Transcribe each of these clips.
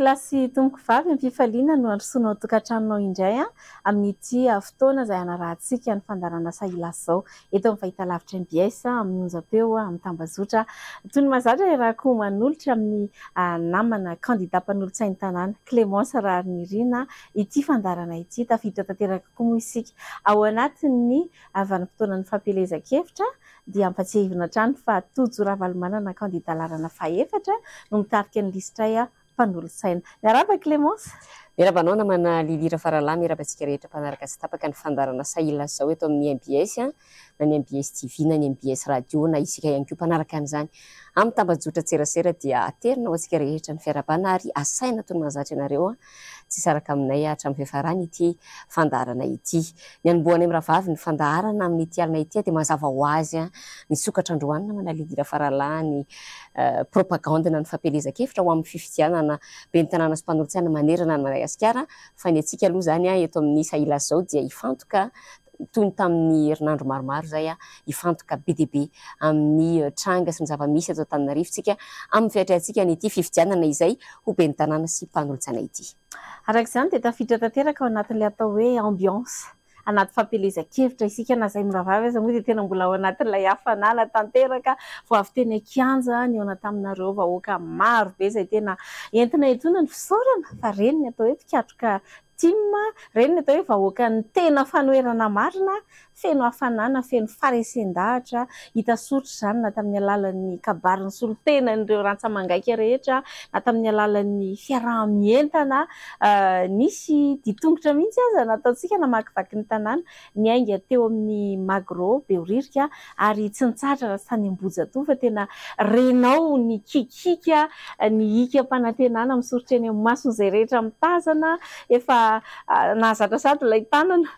Tompokolahy sy tompokovavy, am-pifaliana no handrosoanao an-tokantranonao indray amin'ity fotoana izay hanarahantsika ny fandaharana Sahilasy izao eto amin'ny fahitalavitra mbs, amin'ny onjam-peo, amin'ny tambazotra. Toy ny mahazatra iarahako manolotra amin'ny namana kandida mpanolotsain'ny tanàna, Clémence Raharinirina, ity fandaharana ity. Tafiditra tanteraka koa moa isika ao anatin'ny vanim-potoanan'ny fampielezan-kevitra dia ampatsiahivina hatrany fa Tojo Ravalomanana kandida laharana fahefatra no mitarika ny lisitray mpanolotsaina. Miarahaba Clémence. Miarahaba anao namana Lily Rafaralahy, miarahaba antsika rehetra mpanaraka tsy tapaka ny fandaharana Sahila izao eto amin'ny mbs na ny mbs TV na ny mbs Radio na isika ihany koa mpanaraka an'izany amin'ny tambajotran-tserasera dia aterina ho antsika rehetra ny fiarahabana ary asaina toy ny mahazatra ianareo Tsy hisaraka aminay hatramin'ny fiafarany ity fandaharana ity. Ny hanombohanay mirahavavy ny fandaharana amin'ity alina ity dia mazava ho azy ny sokatra androany namana Lydie Rafaralahy ny propagandy na ny fampielezan-kevitra ho amin'ny fifidianana ben'ny tanàna sy mpanolotsaina manerana an'i Madagasikara fa ny antsika aloha izany eto amin'ny Sahila izao dia hifantoka toy ny tamin'ny herinandro maromaro izay, hifantoka be dia be amin'ny tranga sy ny zava-misy eto Antananarivo isika amin'ny fiatrehantsika an'ity fifidianana izay ho ben'ny tanàna sy mpanolotsaina ity. Araka izany dia tafiditra tanteraka ao anatin'ilay atao hoe ambiance, anaty fampielezan-kevitra isika na izay mirahavavy aza moa dia tena mbola ao anatin'ilay hafanana tanteraka vao avy teny an-kianja nihaona taminareo vahoaka maro be izay tena entina etoana ny fisaorana fa reny ny atao hoe mpikatroka Tim, ireny ny atao hoe vahoakan'ny tena fanoherana marina, feno hafanana, feno faharesen-dahatra, hita soritra izany na tamin'ny alalan'ny kabarin'ny solontenan'ireo rantsa-mangaika rehetra, na tamin'ny alalan'ny fiaraha-mientana, nisy dian-tongotra mihitsy aza nataontsika namakivaky ny tanàna, niainga teo amin'ny Magro Behoririka ary tsy nitsahatra raha tsy tany Ambohijatovo fa tena renao ny kikiaka, ny hikam-panantenana misoritra eny amin'ny mason'izay rehetra mitazana, efa nahazatra sahady ilay tanana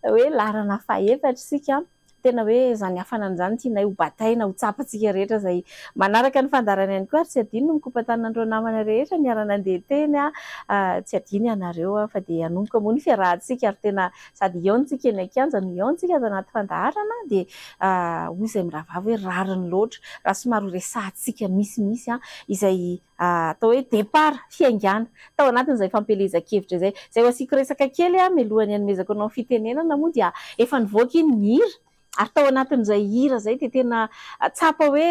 hoe laharana fahefatra isika. Tena hoe izany hafanana izany tianay ho bataina, ho tsapantsika rehetra izay manaraka ny fandaharana ihany koa ary tsy adino ny mikopa-tanana an'ireo namana rehetra niara-nandeha teny, tsy adino ianareo fa dia hanomboka moa ny fiarahantsika ary tena sady hihaontsika eny an-kianja no hihaontsika ato anaty fandaharana dia hoy izay mirahavavy hoe rariny loatra raha somary ho resahantsika misimisy izay atao hoe départ, fiaingàna, tao anatin'izay fampielezan-kevitra izay. Izay ho asiako resaka kely mialohan'ny hanomezako anao ny fitenenana moa dia efa nivoaka iny ny hira ary tao anatin'izay hira izay dia tena tsapa hoe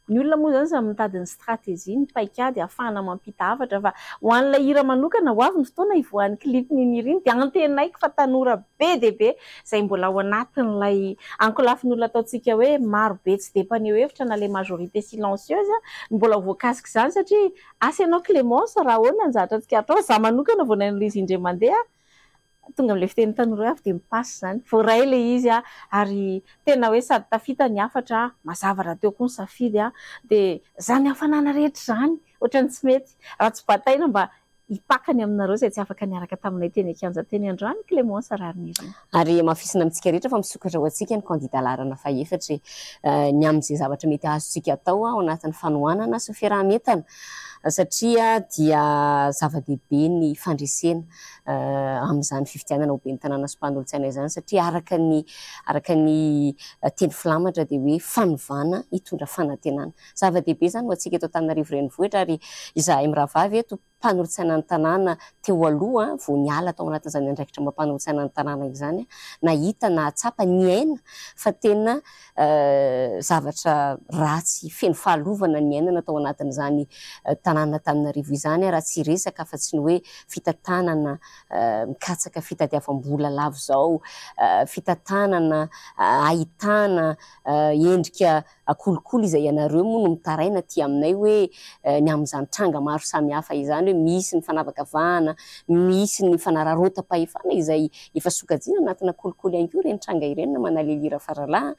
Ny olona moa izany samy mitady ny stratégie, ny paikady ahafahana mampita hafatra fa ho an'ilay hira manokana ho avy ny fotoana hivoahan'ny clip-n'iny hira iny dia antenaiko fa tanora be dia be izay mbola ao anatin'ilay ankolafin'olona ataontsika hoe maro be tsy dia mpaneho hevitra na ilay majorité silencieuse no mbola ho voakasik'izany satria asa ianao Clémence raha ahoana ny zavatra tsikaritrao, za manokana vao nahaino ilay izy indray mandeha Tonga amin'ilay fitenin'ny tanora hoe avy dia mi-passe izany. Voaray ilay izy ary tena hoe sady tafita ny hafatra, mazava rahateo koa ny safidy dia izany hafanana rehetra izany ohatran'ny tsy mety raha tsy bataina mba hipaka ny aminareo izay tsy afaka niaraka taminay teny an-kianja teny androany, Clémence Raharinirina. Ary hamafisina amintsika rehetra fa misokatra ho antsika ny kandida laharana fahefatra e, ny amin'izay zavatra mety azontsika atao ao anatin'ny fanohanana sy ny fiaraha-mientana satria dia zava-dehibe ny fandresena amin'izany fifidianana ho ben'ny tanàna sy mpanolotsaina izany satria araka ny araka ny teny filamatra dia hoe fanovana hitondra fanantenana. Zava-dehibe izany ho antsika eto Antananarivo Renivohitra ary izahay mirahavavy eto mpanolotsaina ny tanàna teo aloha vao niala tao anatin'izany andraikitra maha mpanolotsaina ny tanàna izany nahita nahatsapa niaina fa tena zavatra ratsy feno fahalovana niainana tao anatin'izany tanàn'Antananarivo izany raha tsy hiresaka afa-tsy ny hoe fitantanana mikatsaka fitadiavam-bola lava izao, fitantanana ahitana endrika kolikoly izay ianareo moa no mitaraina aty aminay hoe ny amin'izany tranga maro samihafa izany hoe misy ny fanavakavahana, misy ny fanararaotam-pahefana izay efa sokajiana anatina kolikoly ihany koa ireny tranga ireny namana Lily Rafaralahy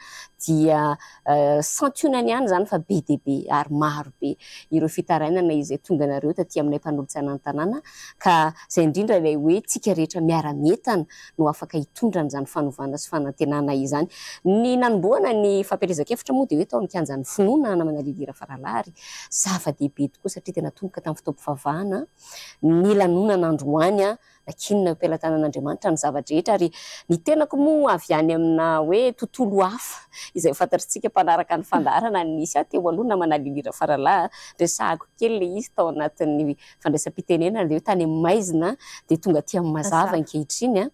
dia santionany ihany izany fa be dia be ary maro be ireo fitarainana izay tonga anareo taty aminay mpanolotsaina ny tanàna ka izay indrindra ilay hoe tsika rehetra miara-mientana no afaka hitondra an'izany fanovana sy fanantenana izany. Ny nanombohana ny fampielezan-kevitra moa dia hoe tao amin'ny kianjan'ny finoana namana Lily Rafaralahy ary zava-dehibe tokoa satria dia natomboka tamin'ny fotoam-pivavahana ny lanonana androany. Nankinina eo am-pelatanan'Andriamanitra ny zava-drehetra ary ny tenako moa avy any amina hoe tontolo hafa izay fantatritsika mpanaraka ny fandaharana ny nisy ahy teo aloha namana Lily Rafaralahy resahako kely ilay izy tao anatin'ny fandraisam-pitenenana dia hoe tany amin'ny maizina dia tonga aty amin'ny mazava ankehitriny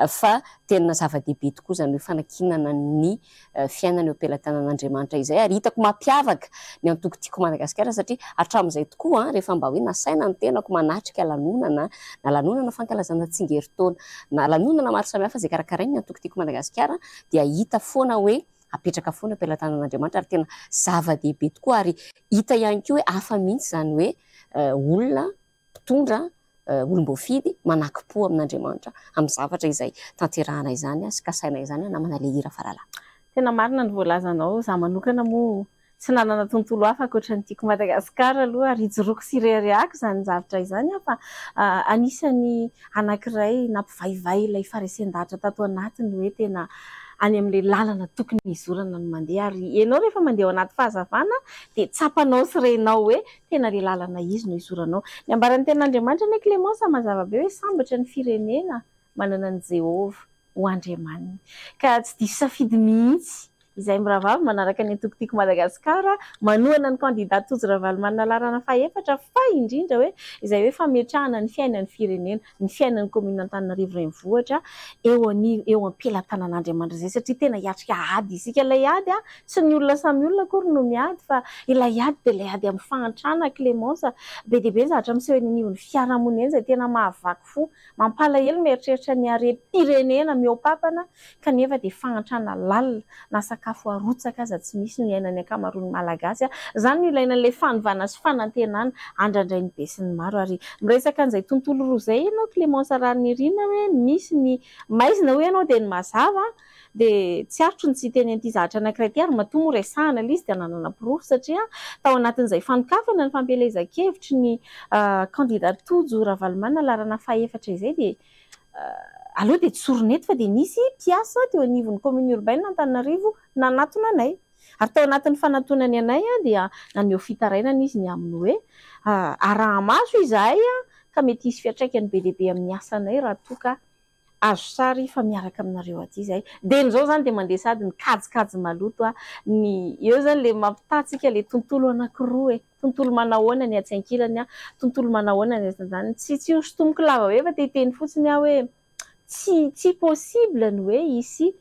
fa tena zava-dehibe tokoa izany hoe fanankinana ny fiainana eo am-pelatanan'Andriamanitra izay ary hitako mampiavaka ny antoko Tiako Madagasikara satria hatramin'izay tokoa rehefa mba hoe nasaina ny tenako manatrika lanonana na lanonana fankalazana tsingerin-taona na lanonana maro samihafa izay karakarain'ny antoko Tiako Madagasikara dia hita foana hoe apetraka foana eo am-pelatanan'Andriamanitra ary tena zava-dehibe tokoa ary hita ihany koa hoe hafa mihitsy izany hoe olona mpitondra olom-boafidy manakim-po amin'Andriamanitra amin'ny zavatra izay tanterahana izany sy kasaina izany namana Lehira Faralahy. Tena marina ny voalazanao, izaho manokana moa tsy nanana tontolo hafa ankoatra ny Tiako Madagasikara aloha ary ijoroako sy ireharehako izany zavatra izany aho fa anisan'ny anankiray nampivaivay ilay faharesen-dahatra tato anatiny hoe tena any amin'ilay lalana tokony hizorana no mandeha ary ianao rehefa mandeha ao anaty fahazavana dia tsapanao sy renao hoe tena ilay lalana izy no hizoranao. Ny ambaran'ny tenin'Andriamanitra anie Clémence mazava be hoe sambatra ny firenena manana an'i Jehovah ho Andriamaniny. Ka tsy diso safidy mihitsy izay mirahavavy manaraka ny antoko Tiako Madagasikara, manohana ny kandida Tojo Ravalomanana laharana fahefatra fa indrindra hoe izay hoe fametrahana ny fiainan'ny firenena, ny fiainan'ny commune Antananarivo Renivohitra eo eo am-pelatanan'Andriamanitra izay satria tena hiatrika ady isika. Ilay ady tsy ny olona samy olona akory no miady fa ilay ady dia ilay ady amin'ny fahantrana Clémence. Be dia be ny zavatra miseho eny anivon'ny fiarahamonina eny izay tena mahavaky fo, mampalahelo mieritreritra ny harem-pirenena mihoa-papana kanefa dia fahantrana lalina na sakafo arotsaka aza tsy misy no iainan'ny ankamaroan'ny Malagasy. Izany no ilaina an'ilay fanovana sy fanantenana andrandrain'ny besinimaro. Ary miresaka an'izay tontolo roa izay ianao Clémence Raharinirina hoe misy ny maizina hoy ianao dia ny mazava dia tsy aritro ny tsy hiteny an'ity zavatra anankiray ity ary matoa moa resahana ilay izy dia ananana porofo satria tao anatin'izay fanokafana ny fampielezan-kevitry ny kandida Tojo Ravalomanana laharana fahefatra izay dia aloha dia tsorina eto fa dia nisy mpiasa teo anivon'ny commune urbaine Antananarivo nanatona anay ary tao anatin'ny fanatonany anay dia naneho fitarainana izy ny amin'ny hoe araha-maso izahay ka mety hisy fiantraikany be dia be amin'ny asanay raha toa ka azo sary fa miaraka aminareo aty izahay. Dia izao izany dia mandeha sady ny kajikajy maloto ny eo izany ilay mampitaha-tsika ilay tontolo anankiroa e. Tontolo manahoana ny atsy ankilany, tontolo manahoana ny atsy andaniny. Tsy tsy hosintomiko lava be fa te hiteny fotsiny aho hoe tsy tsy possible ny hoe hisy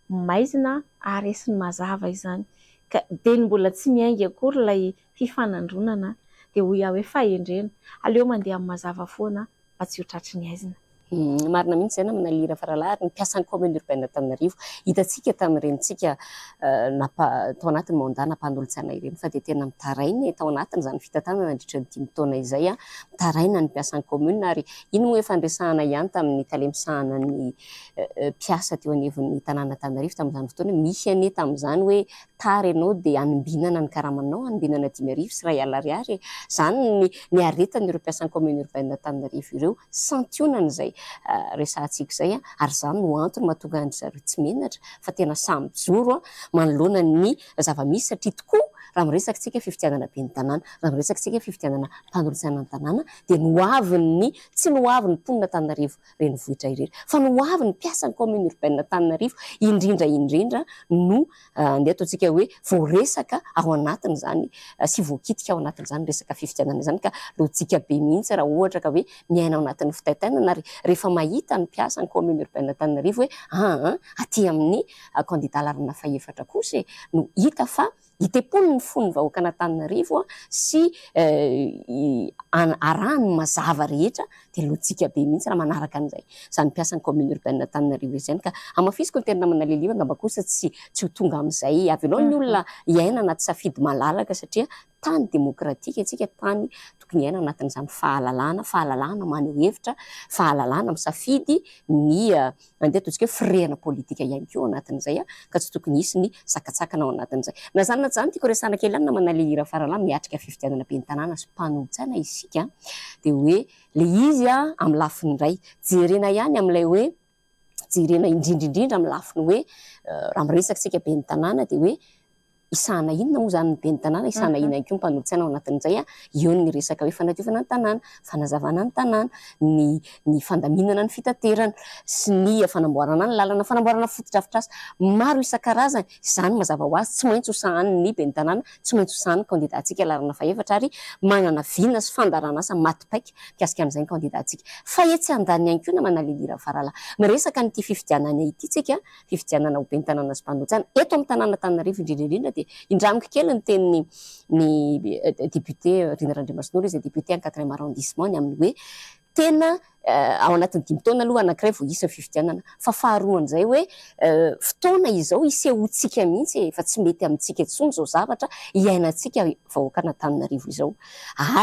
maizina haharesy ny mazava izany. Ka dia ny mbola tsy miainga akory ilay fifanandronana dia hoy aho hoe fahendrena, aleo mandeha amin'ny mazava foana mba tsy ho tratry ny haizina. Marina mihitsy izay namana Lira Faralahy ary ny mpiasan'ny commune urbaine Antananarivo hitantsika tamin'ireny tsika nampa tao anatin'ny mandat nampanolotsaina ireny fa dia tena mitaraina e tao anatin'izany fitantanana nandritra ny dimy taona izay a mitaraina ny mpiasan'ny commune ary iny moa efa niresahana ihany tamin'ny tale misahana ny mpiasa teo anivon'ny tanàna Antananarivo tamin'izany fotoana misy anie tamin'izany hoe tara ianao dia anombinana ny karamanao, anombinana 1500 ariary e! Izany ny niaretan'ireo mpiasan'ny commune urbaine Antananarivo ireo, santionany izay resahantsika izay ary izany no antony mahatonga an-dry zareo tsy menatra fa tena sahy mijoro manoloana ny zava-misy satria tokoa raha miresaka isika fifidianana ben'ny tanàna, raha miresaka isika fifidianana mpanolotsaina ny tanàna dia ny hoavin'ny, tsy ny hoavin'ny mponina Antananarivo renivohitra irery fa ny hoavin'ny mpiasan'ny commune urbaine Antananarivo indrindra indrindra no andeha ataontsika hoe voaresaka ao anatin'izany sy voakitika ao anatin'izany resaka fifidianana izany ka lojika be mihitsy raha ohatra ka hoe miaina ao anatin'ny fitaintainana ary rehefa mahita ny mpiasan'ny commune urbaine Antananarivo hoe aa aty amin'ny kandida laharana fahefatra kosa e no hita fa Hitempono ny fon'ny vahoakan'Antananarivo sy arahany ny mazava rehetra dia lojika be mihitsy raha manaraka an'izay izany mpiasan'ny commune urbaine Antananarivo izany ka hamafisiko ny teny namana Lily angamba kosa tsy tsy ho tonga amin'izay avelao ny olona hiaina anaty safidy malalaka satria tany demokratika isika tany tokony hiaina anatin'izany fahalalahana fahalalahana maneho hevitra fahalalahana misafidy ny Andeha ataontsika hoe firehana politika ihany koa ao anatin'izay ka tsy tokony hisy ny sakantsakana ao anatin'izay. Na izany na tsy izany, tiako resahana kely ihany namana le hira faralahy miatrika fifidianana ben'ny tanàna sy mpanolotsaina isika dia hoe le izy amin'ny lafiny iray jerena ihany amin'ilay hoe jerena indrindra indrindra amin'ny lafiny hoe raha miresaka isika ben'ny tanàna dia hoe. Hisahana inona moa izany ny ben'ny tanàna, hisahana inona ihany koa ny mpanolotsaina ao anatin'izay? Eo ny resaka hoe fanadiovana ny tanàna, fanazavana ny tanàna, ny ny fandaminana ny fitaterana sy ny fanamboarana ny lalana, fanamboarana fotodrafitrasa maro isan-karazany. Izany mazava ho azy tsy maintsy ho sahanin'ny ben'ny tanàna, tsy maintsy ho sahanin'ny kandidantsika laharana fahefatra ary manana vina sy fandaharanasa maty paika mikasika an'izay ny kandidantsika. Fa etsy andaniny ihany koa namana Lily Rafaralahy, miresaka an'ity fifidianana ity tsika, fifidianana ho ben'ny tanàna sy mpanolotsaina eto amin'ny tanàna Antananarivo indrindra indrindra dia indramiko kely ny tenin'ny ny député Rina Randriamasinoro izay député any quatrième arrondissement ny amin'ny hoe tena ao anatin'ny dimy taona aloha anankiray vao hisy ny fifidianana fa faharoan'izay hoe fotoana izao hisehoantsika mihitsy e, fa tsy mety amintsika intsony izao zavatra iainantsika vahoakan'Antananarivo izao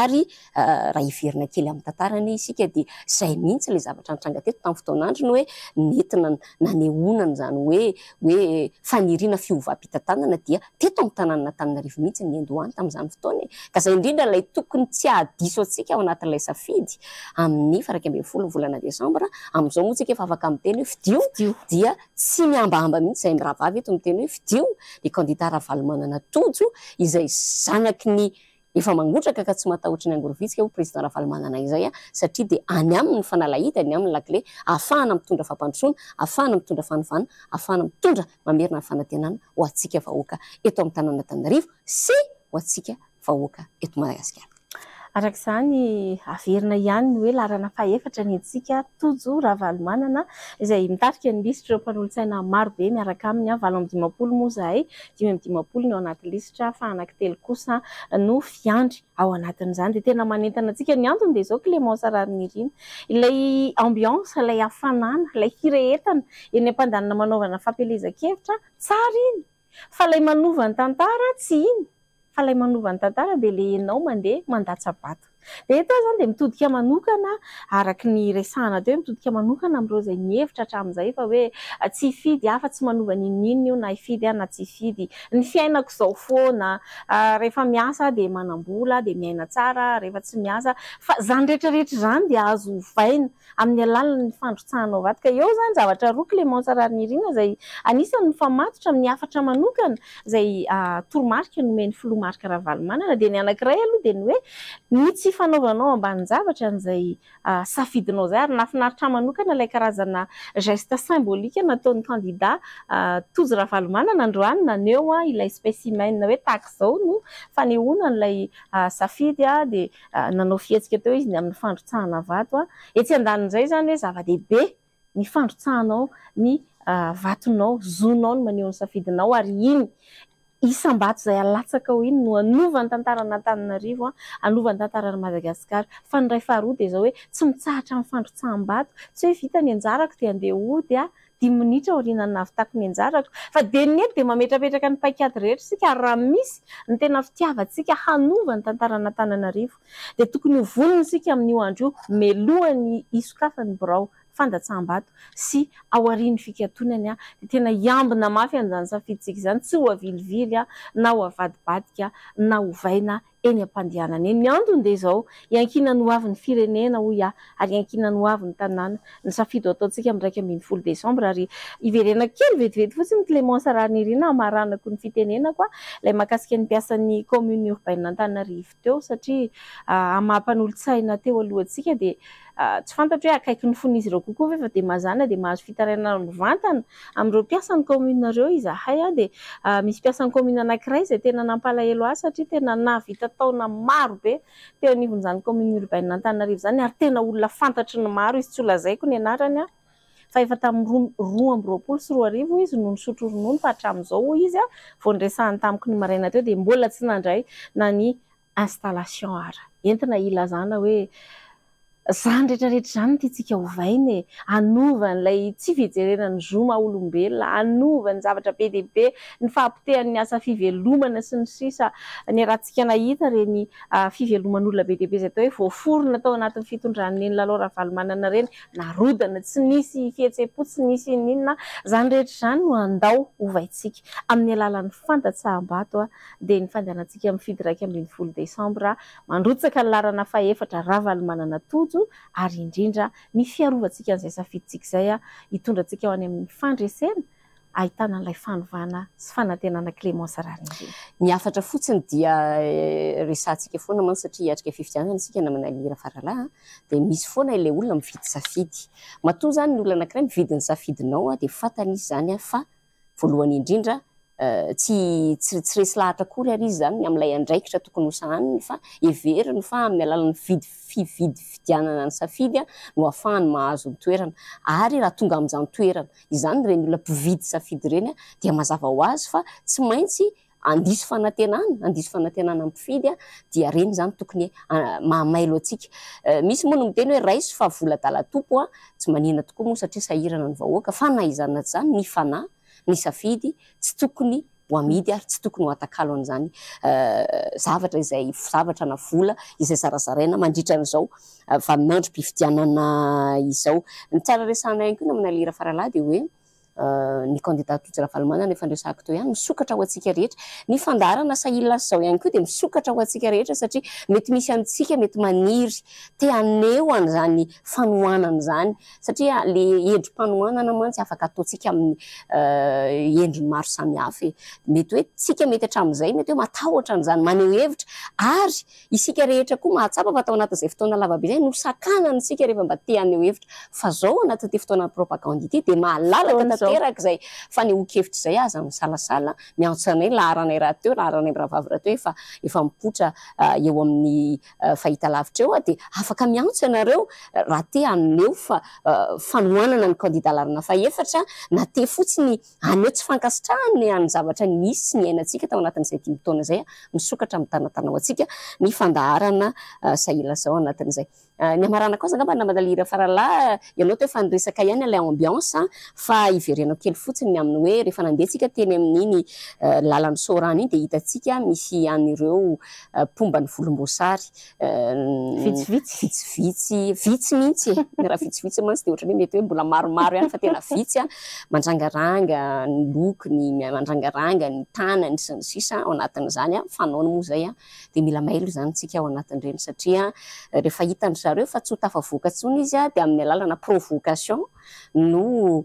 ary Raha hiverina kely amin'ny tantara anie isika dia izay mihitsy ilay zavatra nitranga teto tamin'ny fotoan'androny hoe nentina nanehoana an'izany hoe hoe faniriana fiovam-pitantanana dia teto amin'ny tanànan'Antananarivo mihitsy ny niandohany tamin'izany fotoana e! Ka izay indrindra ilay tokony tsy hahadiso antsika ao anatin'ilay safidy amin'ny faha 11 ny volana desambra, amin'izao moa tsika efa afaka miteny hoe fidio dia tsy mihambahamba mihitsy izahay mirahavavy eto miteny hoe fidio ny kandida Ravalomanana Tojo izay zanaky ny Efa mangotraka ka tsy matahotra ny angorovitsika hoy Président Ravalomanana izay a, satria dia any aminy ny fanalahidy, any aminy ny lakile ahafahana mitondra fampandrosoana, ahafahana mitondra fanovana, ahafahana mitondra mamerina ny fanantenana ho antsika vahoaka eto amin'ny tanàn'Antananarivo sy ho antsika vahoaka eto Madagasikara. Araka izany, averina ihany ny hoe laharana fahefatra ny antsika, Tojo Ravalomanana, izay mitarika ny lisitr'ireo mpanolotsaina marobe miaraka aminy, 58 moa izahay, 55 ny ao anaty lisitra fa anankitelo kosa no fiandry ao anatin'izany. Dia tena manentana antsika. Ny antony dia izao Clémence Raharinirina, ilay ambiance, ilay hafanana, ilay firehetana eny am-pandanina manaovana fampielezan-kevitra, tsara iny fa ilay manova ny tantara tsy iny fa ilay manova ny tantara dia ilay ianao mandeha mandatsa-bato. Dia eto aho izany dia mitodika manokana, araka ny resahana teo, mitodika manokana amin'ireo izay nihevitra hatramin'izay fa hoe tsy hifidy aho fa tsy manova n'inon'inona io na hifidy aho na tsy hifidy. Ny fiainako izao foana, rehefa miasa aho dia manam-bola, dia miaina tsara, rehefa tsy miasa. Fa izany rehetra rehetra izany dia azo ovaina amin'ny alalan'ny fandrotsahanao vato. Ka eo izany zavatra roa Clémence Raharinirina izay anisan'ny mifamatotra amin'ny hafatra manokana izay toromarika nomen'ny filoha Marc Ravalomanana dia ny anankiray aloha dia ny hoe ny tsy fanaovanao ambanin-javatra an'izay safidinao izay ary nahafinaritra ahy manokana ilay karazana geste symbolique nataon'ny kandida Tojo Ravalomanana androany naneho ilay spécimen hoe tahaka izao no fanehoana an'ilay safidy dia nanao fihetsika teo izy ny amin'ny fandrotsahana vato. Etsy andanin'izay izany hoe zava-dehibe ny fandrotsahanao ny vatonao, zonao ny maneho ny safidinao ary iny isam-bato izay alatsakao iny no hanova ny tantaran'Antananarivo, hanova ny tantaran'i Madagasikara. Fa ny iray faharoa dia izao hoe tsy mitsahatra amin'ny fandrotsaham-bato, tsy hoe vita ny anjarako dia andeha hody aho, dimy minitra aorianan'ny nahavitako ny anjarako. Fa dia ny eto dia mametrapetraka ny paikady rehetra isika ary raha misy ny tena fitiavantsika hanova ny tantaran'Antananarivo dia tokony ho vonona isika amin'io andro io melohan'ny hisokafan'ny birao fandatsaham-bato sy aorian'ny fikatonany dia tena hiambina mafy an'izany safidintsika izany tsy ho avilivily na ho avadibadika na hovaina eny am-pandehanana eny. Ny antony dia izao, iankinan'ny ho avin'ny firenena hoy aho, ary iankinan'ny ho avin'ny tanàna ny safidy ho ataontsika amin'ny 11 desambra. Ary hiverenako kely vetivety fotsiny Clémence Raharinirina hamaranako ny fitenenako ilay mahakasika ny mpiasan'ny commune urbaine Antananarivo teo satria amin'ny maha mpanolotsaina teo aloha antsika dia tsy fantatro hoe akaiky ny fon'izy ireo kokoa ve fa dia mazàna dia mahazo fitarainana mivantana amin'ireo mpiasan'ny commune ireo izahay dia misy mpiasan'ny commune anankiray izay tena nampalahelo ahy satria tena nahavita taona maro be teo anivon'izany commune urbaine Antananarivo izany ary tena olona fantatry ny maro izy, tsy ho lazaiko ny anarany fa efa tamin'ny 2022 izy no nisotro ronono fa hatramin'izao hoy izy vao niresahany tamiko ny maraina teo dia mbola tsy nandray na ny installation ara. Entina hilazana hoe izany rehetra rehetra izany no tiantsika hovaina e! Hanova an'ilay tsy fijerena ny zo maha olombelona, hanova ny zavatra be dia be, ny fahapotehan'ny asa fivelomana sy ny sisa Niarahantsika nahita ireny fiveloman'olona be dia be izay atao hoe voaforona tao anatin'ny fitondran'i Neny Lalao Ravalomanana ireny, narodana, tsy nisy fihetseham-po, tsy nisy n'inona. Izany rehetra izany no andao hovaintsika amin'ny alalan'ny fandatsaham-bato. dia ny fandehanantsika mifidy 11 desambra, mandrotsaka ny laharana fahefatra Ravalomanana Tojo ary indrindra ny fiarovantsika an'izay safidintsika izay hitondra antsika ho any amin'ny fandresena. ahitana an'ilay fanovana sy fanantenana Clémence Raharinirina. Ny hafatra fotsiny dia resahantsika foana mantsy satria hiatrika fifidianana isika namana Elia Rafaralahy dia misy foana ilay olona mividy safidy. Matoa izany ny olona anankiray mividy ny safidinao dia fantany izy izany fa voalohany indrindra tsy tsy tsy resy lahatra akory ary izy izany ny amin'ilay andraikitra tokony ho sahaniny fa heveriny fa amin'ny alalan'ny fidy fividifidianana ny safidy no ahafahany mahazo ny toerana ary raha tonga amin'izany toerana izany ireny olona mpividy safidy ireny dia mazava ho azy fa tsy maintsy handiso fanantenana, handiso fanantenana ny mpifidy dia ireny izany tokony mahamailo antsika. Misy moa no miteny hoe raiso fa vola adala tompo, tsy maninona tokoa moa satria sahirana ny vahoaka fa na izany na tsy izany ny fanahy, ny safidy tsy tokony ho amidy ary tsy tokony ho atakalo an'izany zavatra izay zavatra na vola izay zarazaraina mandritra an'izao vaninandrom-pifidianana izao. Ny tsara resahana ihany koa namana Lira Faralahy dia hoe ny kandida Tojo Ravalomanana efa niresahako teo ihany, misokatra ho antsika rehetra. Ny fandaharana Sahila izao ihany koa dia misokatra ho antsika rehetra satria mety misy amintsika mety maniry te haneho an'izany fanohanana izany Satria le endri-panohanana mantsy afaka ataontsika amin'ny endriny maro samihafa e. Mety hoe tsika mety hatramin'izay mety hoe matahotra an'izany maneho hevitra ary isika rehetra koa mahatsapa fa tao anatin'izay fotoana lavabe izay nosakanana isika rehefa mba te haneho hevitra fa zao anatin'ity fotoanan'ny propagandy ity dia malalaka tanteraka izay fanehoan-kevitra izay aza misalasala miantso anay laharanay rahateo laharanay mirahavavy rahateo efa efa mipoitra eo amin'ny fahitalavitra eo dia afaka miantso ianareo raha te haneho fa fanohanana ny kandida laharana fahefatra na te fotsiny haneho tsy fankasitrahany ny an'ny zavatra nisy sy niainantsika tao anatin'izay dimy taona izay. Misokatra mitanatana ho antsika ny fandaharana Sahilazao anatin'izay. Ny hamaranako azy angamba namana Lira Faralahy, ianao teo efa niresaka ihany ilay ambiance fa hiverenako kely fotsiny ny amin'ny hoe rehefa nandeha tsika teny amin'iny lalan'i Soarano iny dia hitantsika misy an'ireo mpomba ny volomboasary Vitsivitsy. Vitsivitsy, vitsy mihitsy e! Raha vitsivitsy mantsy dia ohatran'ny hoe mety hoe mbola maromaro ihany fa tena vitsy an, mandrangaranga ny lokony, mandrangaranga ny tanany sy ny sisa ao anatin'izany an, fanaony moa izay an, dia mila mailo izany isika ao anatin'ireny satria rehefa hitan-dry zareo fa tsy ho tafavoaka intsony izy dia amin'ny alalana provocation no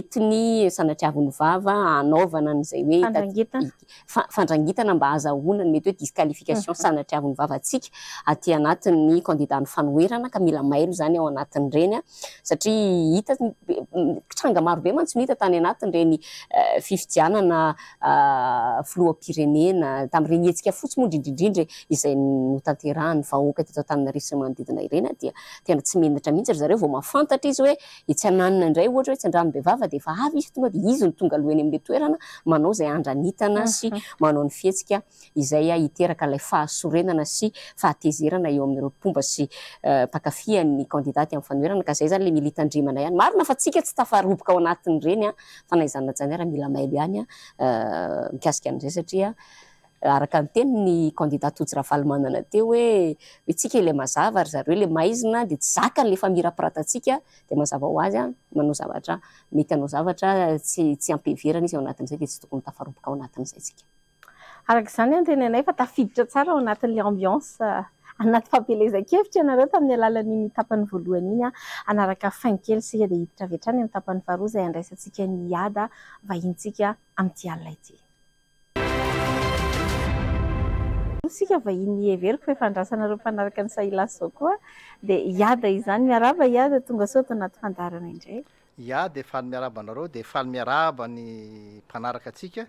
entiny sanatriavin'ny vava hanaovana an'izay hoe Fandrangitana. fandrangitana mba hahazahoana ny mety hoe disqualification sanatriavin'ny vava antsika aty anatin'ny candidat-n'ny fanoherana ka mila mailo izany ao anatin'ireny satria hita tranga marobe mantsy no hita tany anatin'ireny fifidianana filoham-pirenena tamin'ireny hetsika fotsy moa indrindra indrindra izay notanterahan'ny vahoaka teto Antananarivo sy ny manodidina ireny dia tena tsy menatra mihitsy ry zareo vao mahafantatra izy hoe etsy ananona indray ohatra hoe etsy Andranobevava dia efa avy izy tonga dia izy no tonga aloha eny amin'ilay toerana manao izay handranitana sy manao ny fihetsika izay hiteraka ilay fahasorenana sy fahatezerana eo amin'ireo mpomba sy mpankafy an'ny kandida aty amin'ny fanoherana ka izay izany ilay mila hitandremana ihany. Marina fa tsika tsy tafaroboka ao anatin'ireny fa na izany na izany ary mila mailo ihany mikasika an'izay satria araka ny tenin'ny kandida Tojo Ravalomanana teo hoe hoe tsika ilay mazava ry zareo ilay maizina dia tsy zakany ilay famirapiratantsika dia mazava ho azy manao zavatra mety hanao zavatra tsy tsy ampiheverana izy ao anatin'izay dia tsy tokony ho tafaroboka ao anatin'izay tsika. Araka izany ny tenenay fa tafiditra tsara ao anatin'ilay ambiance anaty fampielezan-kevitra ianareo tamin'ny alalan'iny tapany voalohany iny. Hanaraka faingo kely isika dia hiditra avy hatrany amin'ny tapany faharoa izay handraisantsika ny Iada vahinintsika amin'ity alina ity. Isika vahiny heveriko fa efa andrasanareo mpanaraka ny Sahilasy izao koa dia Iada izany. Miarahaba Iada, tonga soa ato anaty fandaharana indray. Iada, faly miarahaba anareo dia faly miarahaba ny mpanaraka antsika.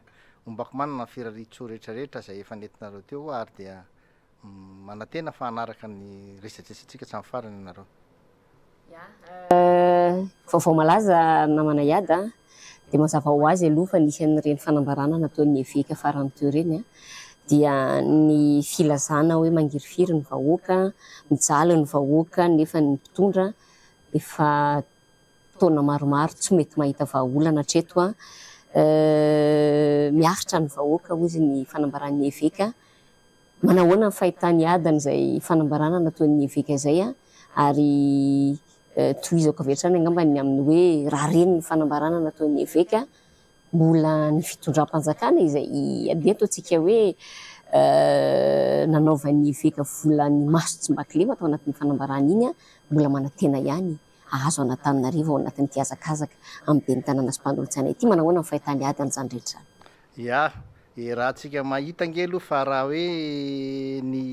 Ombako manana ny firarian-tsoa rehetra rehetra izay efa nentinareo teo ary dia manantena fa hanaraka ny resadresantsika hatramin'ny farany ianareo. Vaovao malaza namana Iada a! Dia mazava ho azy aloha fa nisy an'ireny fanambarana nataon'ny eveka farany teo ireny dia ny filazana hoe mangirifiry ny vahoaka, mijaly ny vahoaka nefa ny mpitondra efa taona maromaro tsy mety mahita vahaolana hatreto a! Miaritra ny vahoaka hozy ny fanambaran'ny eveka. Manahoana ny fahitan'i Adana izay fanambarana nataon'ny eveka izay a? Ary tohizako avy hatrany angamba ny amin'ny hoe raha reny ny fanambarana nataon'ny eveka, mbola ny fitondram-panjakana izay andeha ataontsika hoe nanaovan'ny eveka vola ny maso tsy mba kilema tao anatin'iny fanambarana iny, mbola manantena ihany. hahazo an'Antananarivo ao anatin'ity hazakazaka amin'ny ben'ny tanàna sy mpanolotsaina ity. Manahoana ny fahitany ady an'izany rehetra izany? Ya, e raha tsika mahita ange aloha fa raha hoe ny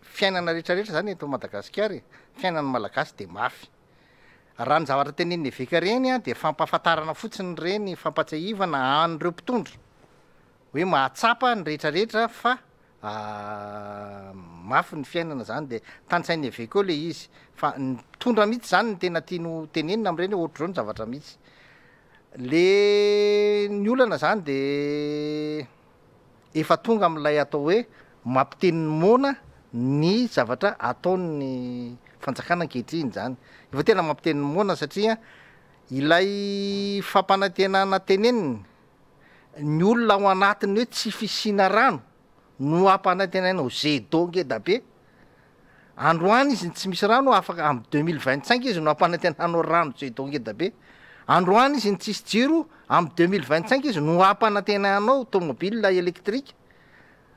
fiainana rehetra rehetra zany eto Madagasikara e, fiainan'ny Malagasy dia mafy. Raha ny zavatra tenenin'ny eveka ireny an, dia fampahafantarana fotsiny ireny, fampahatsiahivana an'ireo mpitondra hoe mahatsapa ny rehetra rehetra fa mafy ny fiainana zany dia tantsain'ny eveka eo le izy fa ny mpitondra mihitsy zany no tena tiany ho tenenina amin'ireny hoe ohatr'izao ny zavatra misy. Le ny olana zany de efa tonga amin'ilay atao hoe mampiteny ny moana ny zavatra ataon'ny fanjakana ankehitriny zany. Efa tena mampiteny ny moana satria ilay fampanantenana teneniny, ny olona ao anatin'ny hoe tsy fisiana rano no ampanantenaina ho jet d'eau ngeda be. Androany izy no tsy misy rano, afaka am 2025 izy no ampanantenanao rano jet d'eau ngeda be. Androany izy no tsisy jiro, am 2025 izy no ampanantenanao tomobile électrique.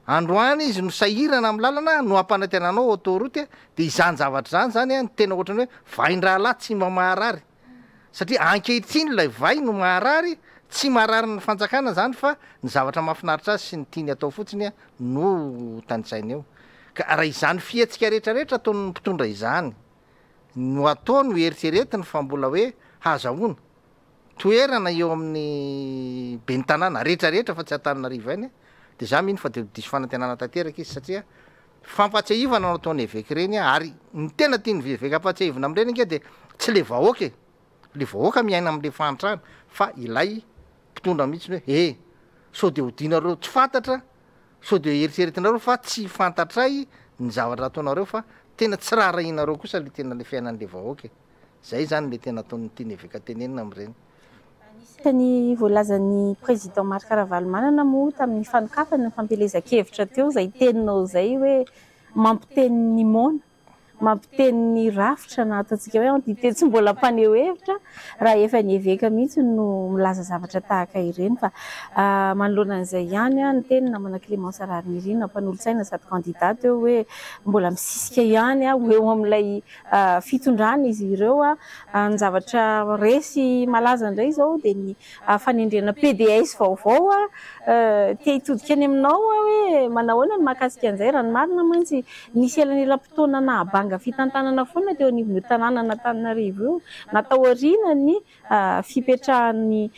Androany izy no sahirana am lalana no ampanantenanao autoroute. Dia izany zavatra izany zany no tena ohatran'ny hoe vain-drahalahy tsy mba maharary. Satria ankehitriny ilay vay no maharary, tsy maharary ny fanjakana izany fa ny zavatra mahafinaritra azy sy ny tiany atao fotsiny no tanisainy eo. Ka raha izany fihetsika rehetra rehetra ataon'ny mpitondra izany no ataony ho eritreretiny fa mbola hoe hazahoana toerana eo amin'ny ben'ny tanàna rehetra rehetra fa tsy Antananarivo ihany dia za mino fa dia ho diso fanantenana tanteraka izy satria Fampatsiahivana no ataon'ny eveka ireny ary ny tena tian'ny eveka ampatsiahivina amin'ireny ange dia tsy le vahoaka e, le vahoaka miaina amin'le fahantrana fa ilay mpitondra mihitsy hoe e, sao dia hodianareo tsy fantatra, sao dia eritreretinareo fa tsy fantatray ny zavatra ataonareo fa tena tsy raharahianareo kosa le tena le fiainan'le vahoaka e. Zay zany le tena ataon'ny tian'ny eveka tenenina amin'ireny. Anisan'ny voalazan'ny Président Marc Ravalomanana moa tamin'ny fanokafana ny fampielezan-kevitra teo izay teninao izay hoe mampiteny ny moana, mampiteny ny rafitra na ataontsika hoe entité tsy mbola mpaneho hevitra raha efa ny eveka mihitsy no milaza zavatra tahaka ireny fa manoloana an'izay ihany ny teny namana Clémence Raharinirina mpanolotsaina sady candidat teo hoe mbola misisika ihany ho eo amin'ilay fitondrana izy ireo. Ny zavatra re sy malaza indray izao dia ny fanendrena PDS vaovao. Te hitodika any aminao aho hoe manahoana ny mahakasika an'izay. Raha ny marina mantsy nisy elanelam-potoana nahabanga fitantanana foana teo anivon'io tanànan'Antananarivo io. Na taoriana ny fipetrahan'ny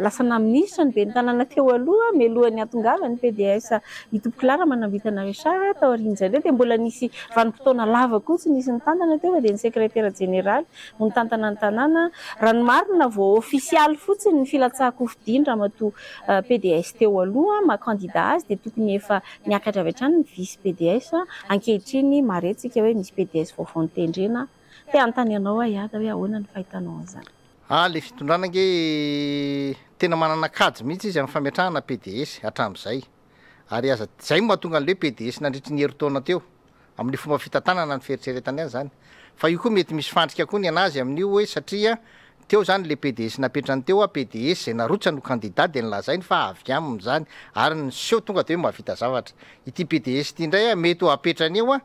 lasa naha minisitra ny ben'ny tanàna teo aloha mialohan'ny hatongavan'ny PDS i Tompokolahy Ramanambintana Richard. Taorian'izay indray dia mbola nisy vanim-potoana lava koa tsy nisy nitantana teo fa dia ny sekretera jeneraly no nitantana ny tanàna. Raha ny marina vao ofisialy fotsiny ny filatsahan-kofidiny ramatoa PDS teo aloha maha kandida azy dia tokony efa niakatra avy hatrany ny vice PDS. Ankehitriny mahare tsika hoe misy PDS vaovao notendrena. Te hanontany anao aho Iada hoe ahoana ny fahitanao an'izany? Ah le fitondrana ange tena manana kajy mihitsy izy amin'ny fametrahana PDS hatramin'izay. Ary aza izay no mahatonga an'le hoe PDS nandritry ny herintaona teo. Amin'ny fomba fitantanana ny fieritreretany azy izany. Fa io koa mety misy fandrika koa ny an'azy amin'io hoe satria teo izany le PDS napetrany teo a, PDS izay narotsany ho kandida dia nolazainy fa avy aminy izany ary niseho tonga dia hoe mahavita zavatra. Ity PDS ity indray a mety ho apetrany eo a,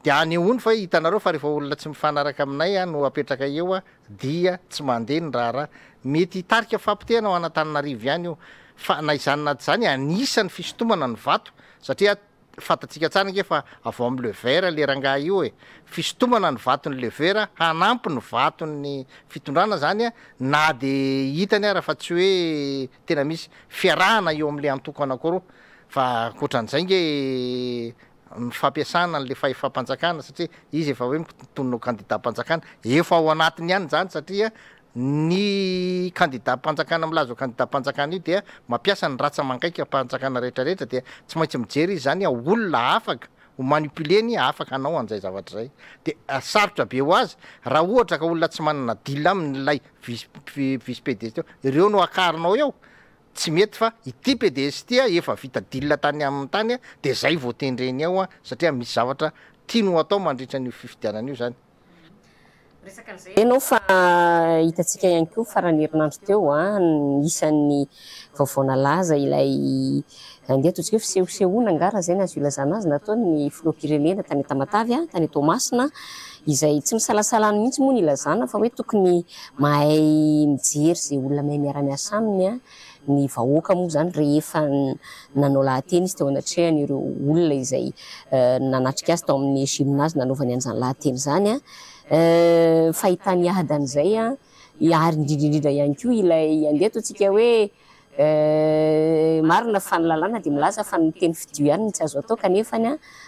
Dia anehoany fa hoe hitanareo fa rehefa olona tsy mifanaraka aminay no apetraka eo dia tsy mandeha ny raharaha. Mety hitarika fahapotehana ho an'Antananarivo ihany io. Fa na izany na tsy izany anisan'ny fisintomana ny vato satria fantatsika tsara ange fa avy ao amin'ny Le Vert le rangahy io e. Fisintomana ny vaton'ny Le Vert hanampy ny vaton'ny fitondrana izany na dia hitany ara fa tsy hoe tena misy fiarahana eo amin'ilay antoko anankiroa. Fa ankoatran'izay ange ny fampiasana an'ilay fahefam-panjakana satria izy efa hoe mitonona ho kandidam-panjakana, efa ao anatiny ihany izany satria ny kandidam-panjakana milaza ho kandidam-panjakana io dia mampiasa ny ratsa-mangaikam-panjakana rehetra rehetra dia tsy maintsy mijery izy izany olona afaka ho manipuler-ny afaka hanao an'izay zavatra izay dia sarotra be ho azy raha ohatra ka olona tsy manana deal aminy ilay vice vice PDG teo, ireo no akarinao eo Tsy mety fa ity pds ity a efa vita deal tany aminy tany a de zay vao tendreny ao a satria misy zavatra tiany ho atao mandritra an'io fifidianana io zany. Resaka an'izay ianao fa hitantsika ihany koa faran'ny herinandro teo a, isan'ny vaovao nalaza ilay andeha ataontsika hoe fisehosehoana angaha raha izay no azo ilazana azy nataon'ny filoham-pirenena tany Tamatave, tany Toamasina. izay tsy misalasalany mihitsy moa ny ilazana fa hoe tokony mahay mijery izay olona mahay miara-miasa aminy ny vahoaka moa izany rehefa nanao lahateny izy teo anatrehan'ireo olona izay nanatrika azy tao amin'ny gymnase nanaovany an'izany lahateny izany. Fahitany ady an'izay ary indrindra indrindra ihany koa ilay andeha ataontsika hoe Marina fa ny lalàna dia milaza fa ny miteny fidio ihany no tsy azo atao kanefa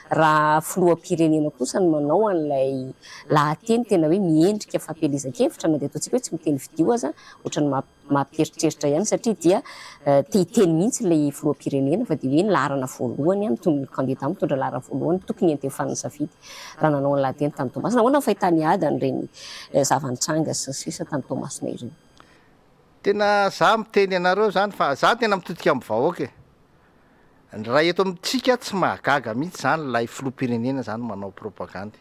raha filoham-pirenena kosa no manao an'ilay lahateny tena hoe miendrika fampielezan-kevitra na dia ataontsika hoe tsy miteny fidio aza ohatran'ny mampieritreritra ihany satria dia te hiteny mihitsy ilay filoham-pirenena fa dia hoe ny laharana voalohany ny kandida mitondra laharana voalohany tokony hiantefan'ny safidy raha nanao ny lahateny tany Toamasina. Ahoana ny fahitan'i Ada an'ireny zava-nitranga sy ny sisa tany Toamasina ireny? Tena za miteny anareo zany fa za tena mitodika amin'ny vahoaka e! Raha eto amintsika tsy mahagaga mihitsy zany ilay filoham-pirenena zany manao propagandy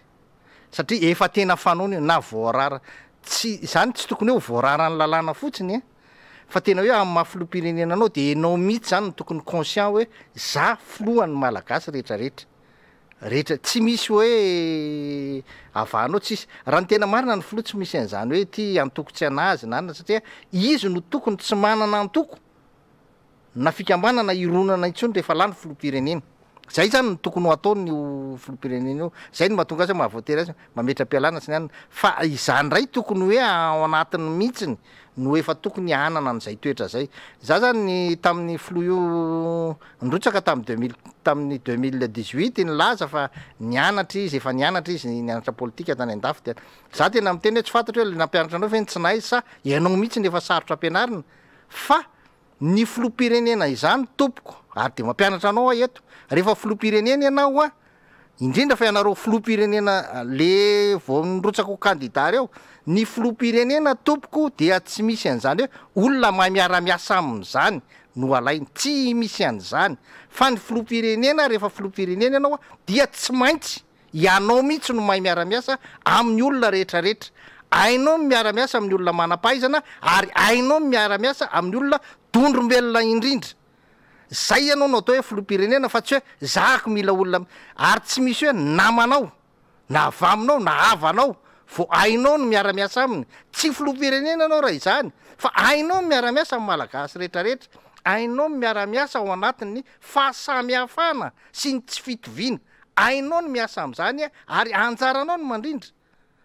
satria efa tena fanaony io na voarara tsy zany tsy tokony hoe ho voararan'ny lalàna fotsiny e! Fa tena hoe amin'ny maha filoham-pirenena anao de enao mihitsy zany no tokony conscient hoe za filohan'ny malagasy rehetrarehetra. rehetra tsy misy hoe avahanao tsisy raha ny tena marina ny filoha tsy misy an'izany hoe ity antoko tsy anazy na anona satria izy no tokony tsy manana antoko na fikambanana hironana intsony rehefa lany filoham-pirenena zay zany no tokony ho ataony io filoham-pirenena io zay no mahatonga azy hoe mahavoatery azy mametra-pialana sy ny anona fa izany ndray tokony hoe ao anatiny mihitsiny no efa tokony hanana an'izay toetra zay. Za zany ny tamin'ny filoha io nirotsaka tamin'ny deux mille tamin'ny 2018 nilaza fa nianatra izy, efa nianatra izy nianatra politika tany andafy dia za tena miteny hoe tsy fantatro hoe le nampianatra anao ve no tsy nahay sa ianao mihitsy no efa sarotra ampianarina fa ny filoham-pirenena izany tompoko ary dia mampianatra anao aho eto rehefa filoham-pirenena ianao an Indrindra fa ianareo filoham-pirenena le vao nirotsaka ho kandida reo, ny filoham-pirenena tompoko dia tsy misy an'izany hoe olona mahay miara-miasa aminy zany no alainy, tsy misy an'izany fa ny filoham-pirenena rehefa filoham-pirenena ianao dia tsy maintsy ianao mihitsy no mahay miara-miasa amin'ny olona rehetra rehetra, hainao ny miara-miasa amin'ny olona manam-pahaizana ary hainao ny miara-miasa amin'ny olona dondrombelona indrindra. Zay ianao no atao hoe filoham-pirenena fa tsy hoe zahako mila olona ary tsy misy hoe namanao na avy aminao na havanao vao hainao ny miara-miasa aminy. Tsy filoham-pirenena ianao raha izany fa hainao ny miara-miasa amin'ny Malagasy rehetrarehetra, hainao ny miara-miasa ao anatin'ny fahasamihafana sy ny tsy fitoviana, hainao ny miasa amin'izany ary anjaranao ny mandrindra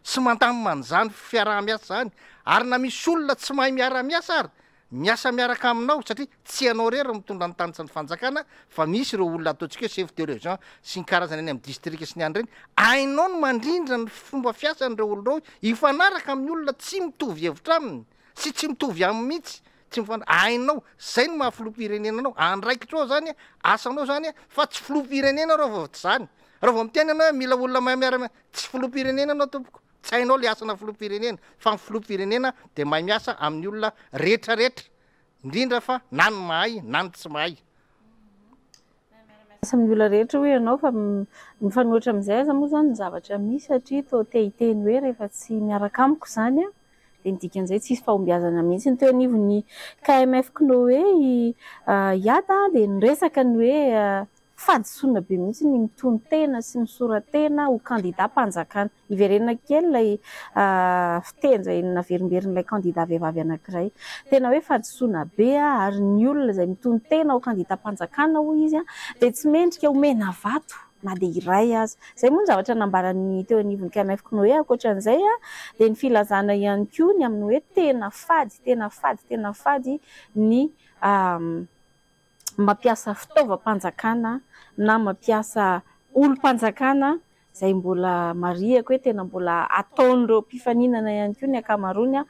sy mandamina an'izany fiaraha-miasa izany ary na misy olona tsy mahay miara-miasa ary miasa miaraka aminao satria tsy ianao irery no mitondra ny tany sy ny fanjakana fa misy ireo olona ataontsika hoe chef de region sy ny karazany any amin'ny district sy ny any ireny, hainao ny mandrindra ny fomba fiasan'ireo olona ireo hifanaraka amin'ny olona tsy mitovy hevitra aminy sy tsy mitovy aminy mihitsy, tsy mifandray, hainao, zay no maha filoham-pirenena anao, andraikitrao zany, asanao zany fa tsy filoham-pirenena raha vao tsy zany, raha vao miteny ianao hoe mila olona mahay miara-miasa, tsy filoham-pirenena ianao tompoko. Tsy hainao le asana filoham-pirenena fa ny filoham-pirenena dia mahay miasa amin'ny olona rehetra rehetra indrindra fa na ny mahay na ny tsy mahay. Miasa amin'ny olona rehetra hoy ianao fa mifanohitra amin'izay aza moa izany ny zavatra misy satria toa te hiteny hoe rehefa tsy miaraka amiko izany an dia ny dikan'izay tsisy fahombiazana mihitsy. Ny teo anivon'ny KMF Cnoe i Iada dia niresaka ny hoe Fahadisoana be mihitsy ny mitonon-tena sy misora-tena ho kandidam-panjakana. Hiverenana kely ilay fiteny izay naverimberin'ilay kandida vehivavy anankiray. Tena hoe fahadisoana be ary ny olona izay mitonon-tena ho kandidam-panjakana hoy izy dia tsy mendrika homena vato na dia iray aza. Izay moa ny zavatra nambaran'ny teo anivon'ny KMF Cnoe. Ankoatra an'izay dia ny filazana ihany koa ny amin'ny hoe tena fady, tena fady, tena fady ny mampiasa fitaovam-panjakana na mampiasa olom-panjakana izay mbola marihako hoe tena mbola ataon'ireo mpifaninana ihany koa ny ankamaroany,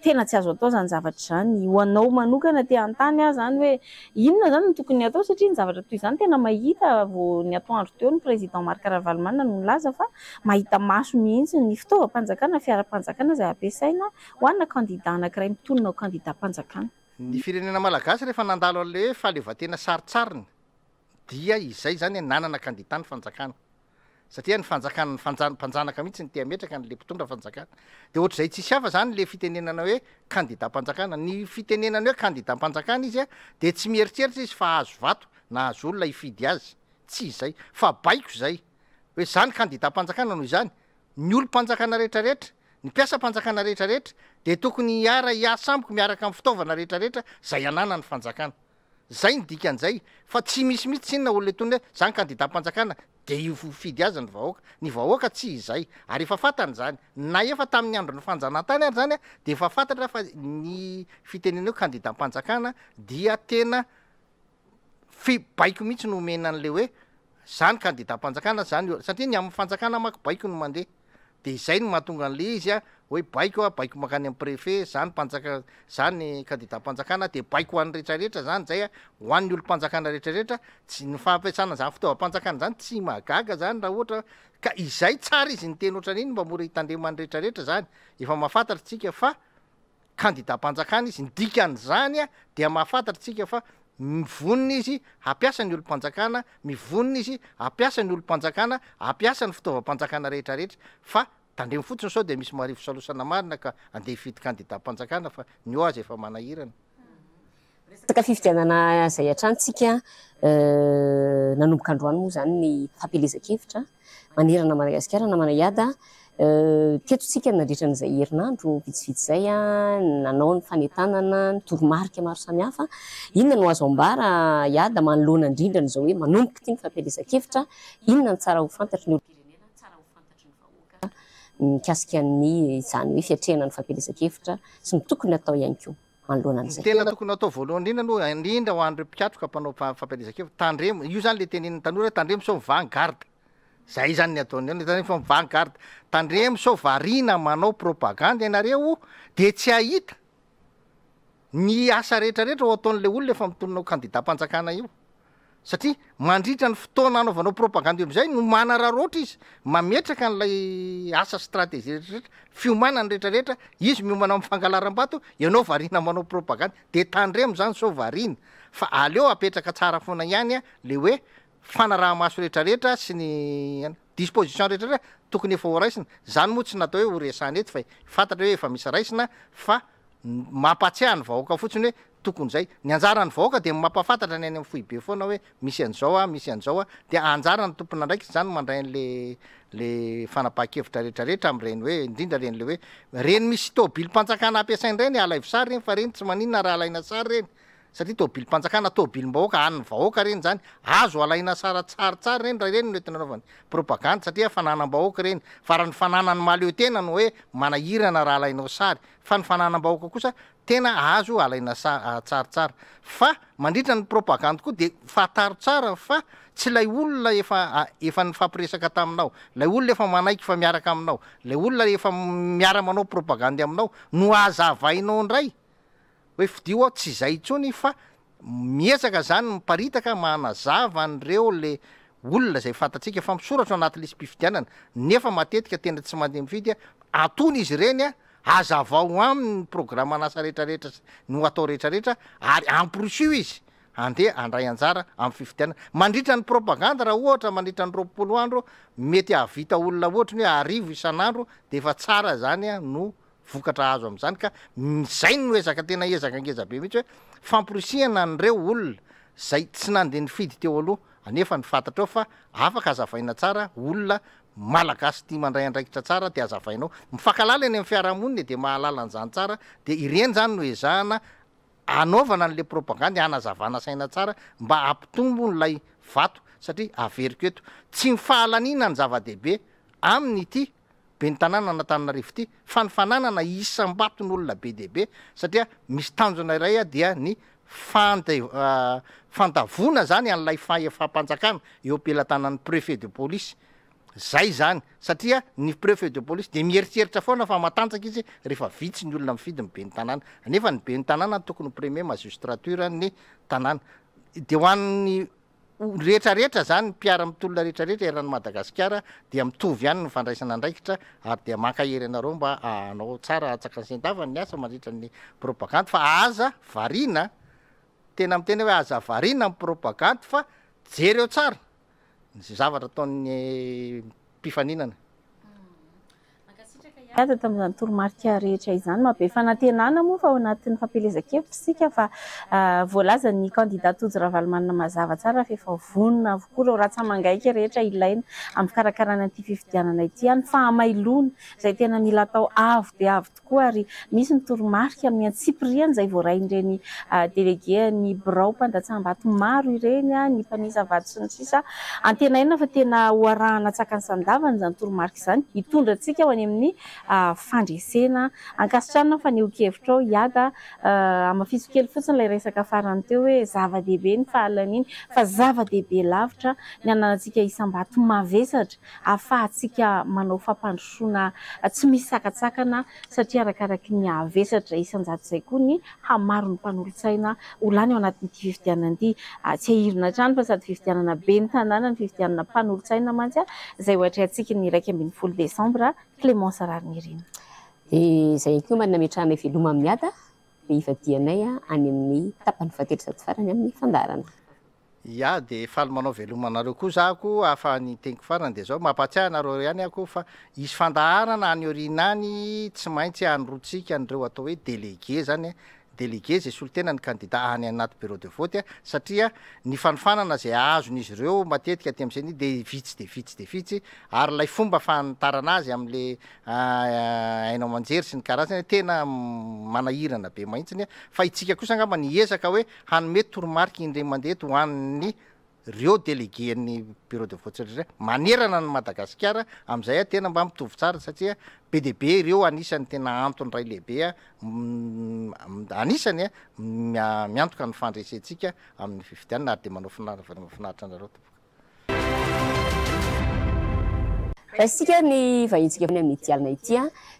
tena tsy azo atao izany zavatra izany. Ho anao manokana te hanontany aho izany hoe inona izany no tokony hatao satria ny zavatra toy izany tena mahita vao ny atoandro teo ny président Marc Ravalomanana no nilaza fa mahita maso mihitsy ny fitaovam-panjakana, fiaram-panjakana izay ampiasaina ho ana kandida anankiray mitonona ho kandidam-panjakana. Ny firenena malagasy rehefa nandalo an'ilay hoe fahaleovantena sarintsariny dia izay izany hoe nanana kandida ny fanjakana. Satria ny fanjakana, ny fanja- mpanjanaka mihitsy no te hametraka an'ilay mpitondra fanjakana. Dia ohatr'izay tsisy hafa izany ilay fitenenana hoe kandidam-panjakana. Ny fitenenana hoe kandidam-panjakana izy dia tsy mieritreritra izy fa hahazo vato na hahazo olona hifidy azy. Tsy izay. Fa baiko izay. Hoe izany kandidam-panjakana noho izany. Ny olom-panjakana rehetrarehetra, ny mpiasam-panjakana rehetrarehetra dia tokony hiara hiasa amiko miaraka amin'ny fitaovana rehetrarehetra izay ananan'ny fanjakana. Zay ny dikan'izay fa tsy misy mihitsy tsinona olona itony hoe zany kandidam-panjakana dia hifidy azy ny vahoaka. Ny vahoaka tsy izay ary efa fantany izany. Na efa tamin'ny andron'ny fanjanahantany ary izany dia efa fantatra fa ny fitenena hoe kandidam-panjakana dia tena fi baiko mihitsy no omena an'ilay hoe zany kandidam-panjakana zany io satria ny amin'ny fanjakana manko baiko no mandeha de izay no mahatonga an'le izy a hoe baiko a baiko mankany amin'ny préfet zany mpanjaka zany kandidam-panjakana de baiko ho an'ny rehetrarehetra zany zay a ho an'ny olom-panjakana rehetrarehetra tsy ny fampiasana zany fitaovam-panjakana zany tsy mahagaga zany raha ohatra ka izay tsara izy niteny ohatran'iny mba mora hitandreman'ny rehetrarehetra zany efa mahafantatra tsika fa kandidam-panjakana izy, ny dikan'izany dia mahafantatra isika fa mivonona izy hampiasa ny olom-panjakana, mivonona izy hampiasa ny olom-panjakana, hampiasa ny fitaovam-panjakana rehetra rehetra, fa tandremo fotsiny sao dia misy marivo salosana marina ka andeha hifidy kandidam-panjakana fa ny eo aza efa manahirana. Resaka fifidianana izay hatrany tsika, nanomboka androany moa izany ny fampielezan-kevitra manerana an'i Madagasikara namana Iada. Teto tsika nandritra an'izay herinandro vitsivitsy izay nanao ny fanentanana, ny toromarika maro samihafa. Inona no azo ambara Iada manoloana indrindra an'izao hoe manomboka ity ny fampielezan-kevitra, inona no tsara ho fantatry ny olom-pirenena, tsara ho fantatry ny vahoaka mikasika ny izany hoe fiatrehana ny fampielezan-kevitra sy ny tokony hatao ihany koa? manoloana Ny an'izay. tena tokony hatao voalohany indrindra aloha, indrindra ho an'ireo mpikatroka mpanao fampielezan-kevitra, tandremo, io zany le tenenin'ny tanora hoe tandremo sao mivaha ny garde, zay zany ny ataony eo, tandremo sao mivaha ny garde, tandremo sao variana manao propagandy ianareo de tsy hahita ny asa rehetrarehetra ho ataon'le olona efa mitonona ho kandidam-panjakana io. Satria mandritra ny fotoana anaovanao propagandy eo amizay no manararaotra izy mametraka an'ilay asa stratégie rehetrarehetra, fiomanany rehetrarehetra, izy miomana amin'ny fangalaram-bato, ianao variana manao propagandy, de tandremo zany sao variana fa aleo apetraka tsara foana ihany le hoe fanaraha-maso rehetrarehetra sy ny disposition rehetrarehetra tokony efa ho raisina, zany moa tsy natao hoe ho resahana eto fa fantatra hoe efa misy raisina fa Mampahatsiahy ny vahoaka fotsiny hoe tokony izay. Ny anjaran'ny vahoaka dia ny mampahafantatra ny any amin'ny foibe foana hoe misy an'izao a, misy an'izao a, dia anjaran'ny tompon'andraikitra izany mandray an'le le fanapahan-kevitra rehetrarehetra amin'ireny hoe, indrindra ireny le hoe ireny misy tomobilim-panjakana ampiasaina ireny alaivo sary ireny fa ireny tsy maninona raha alaina sary ireny satria tomobilim-panjakana, tomobilim-bahoaka, an'ny vahoaka ireny izany, azo alaina sary tsaritsary ireny raha ireny no entina anaovana propagandy satria fananam-bahoaka ireny fa raha ny fananan'ny mahaleo tena no hoe manahirana raha alainao sary fa ny fananam-bahoaka kosa tena azo alaina tsaritsara fa mandritra ny propagandy koa dia fantaro tsara fa tsy ilay olona efa efa nifampiresaka taminao, ilay olona efa manaiky fa miaraka aminao, ilay olona efa miara manao propagandy aminao no hazavainao indray hoe fidio aho, tsy izay intsony fa Miezaka zany miparitaka manazava an'ireo le olona izay fantatsika fa misoratra ao anaty lisi-pifidianana nefa matetika tena tsy mandeha mifidy, atony izy ireny, hazavao aminy ny programan'asa rehetrarehetra sy ny ho atao rehetrarehetra ary amporisiho izy handeha handray anjara amin'ny fifidianana. Mandritra ny propagande raha ohatra mandritra ny 20 andro mety hahavita olona ohatry ny hoe 1000 isan'andro dia efa tsara zany no vokatra azo amin'izany ka izay no ezaka tena ezaka ngeza be mihitsy hoe famporisihana an'ireo olona izay tsy nandeha nifidy teo aloha anefa ny fantatrao fa afaka hazavaina tsara olona malagasy tia mandray andraikitra tsara dia hazavainao mifankalala eny amin'ny fiarahamonina dia mahalala an'izany tsara dia ireny izany no ezahana anaovana an'le propagandy hanazavana saina tsara mba hampitombo n'ilay vato satria averiko eto tsy ny fahalaniana ny zava-dehibe amin'ity ben'ny tanànan'Antananarivo ity fa ny fananana isam-baton'olona be dia be satria misy tanjona iray dia ny fande fandavoana zany an'ilay fahefam-panjakana eo am-pelatanan'ny préfet de police zay zany satria ny préfet de police dia mieritreritra foana fa matanjaka izy rehefa vitsy ny olona mifidy ny ben'ny tanàna nefa ny ben'ny tanàna tokony ho premier magistrature ny tanàna dia ho an'ny rehetra rehetra zany mpiara mitolona rehetra rehetra eran'i Madagasikara dia mitovy ihany ny fandraisana andraikitra ary dia mankahery anareo mba hanao tsara hatsaka ny sendavany ny asa mandritra ny propagandy fa aza variana tena miteny hoe aza variana amin'ny propagandy fa jereo tsara ny zavatra ataon'ny mpifaninana. Mankasitraka. Miady tamin'izany toromarika rehetra izany. Mahabe fanantenana moa fa ao anatin'ny fampielezan-kevitra isika fa voalazan'ny kandida Tojo Ravalomanana mazava tsara fa efa vonona avokoa ireo ratsa-mangaika rehetra ilaina amin'ny fikarakarana ity fifidianana ity. Ny fahamailoana izay tena mila atao avo dia avo tokoa ary misy ny toromarika amin'ny antsipiriany izay voarain'ireny delege-n'ny birao mpandatsaham-bato maro ireny, ny mpanisa vato sy ny sisa. Antenaina fa tena ho arahana an-tsakany sy an-davany izany toromarika izany hitondra antsika ho any amin'ny fandresena. Ankasitrahana ny fanehoan-kevitrao Iada. Hamafiso kely fotsiny ilay resaka farany teo hoe zava-dehibe ny fahalaniana fa zava-dehibe lavitra ny hananantsika isam-bato mavesatra ahafahantsika manao fampandrosoana tsy misy sakantsakana satria arakaraky ny hahavesatra isan-jato izay koa ny hamaron'ny mpanolotsaina ho lany ao anatin'ity fifidianana ity. Tsiahivina hatrany fa sady fifidianana ben'ny tanàna ny fifidianana mpanolotsaina mantsy izay ho atrehantsika ny 11 desambra. Clémence Raharinirina. Dia izay ihany koa mba nametrahanay veloma amin'ny Ada dia hivadihanay any amin'ny tapany fahatelo sady farany amin'ny fandaharana. Ya de faly manao veloma anareo koa za ko afa ny teniko farany de zao mampatsiahy anareo ihany aho ko fa hisy fandaharana any aoriana any tsy maintsy hanoroantsika an'ireo atao hoe délégué zany a, délégué zay solontena ny candidat any anaty bureau de vote a, satria ny fanofanana zay azon'izy ireo matetika aty amin'ny ceni de vitsy de vitsy de vitsy ary ilay fomba fanitarana azy amle haino aman-jery sy ny karazany tena manahirana be mahintsiny fa itsika kosa angamba ny hiezaka hoe hanome toromarika indray mandeha eto ho an'ny reo délégué ny bureau de vote tsirairay manerana an'i Madagasikara amin'izay tena mba mitovy tsara satria be dia be ireo anisan'ny tena antony iray lehibe anisany miantoka ny fandresentsika amin'ny fifidianana ary dia manao mahafinaritra anareo tompoko. Raisitsika ny vahintsika amin'ity alina ity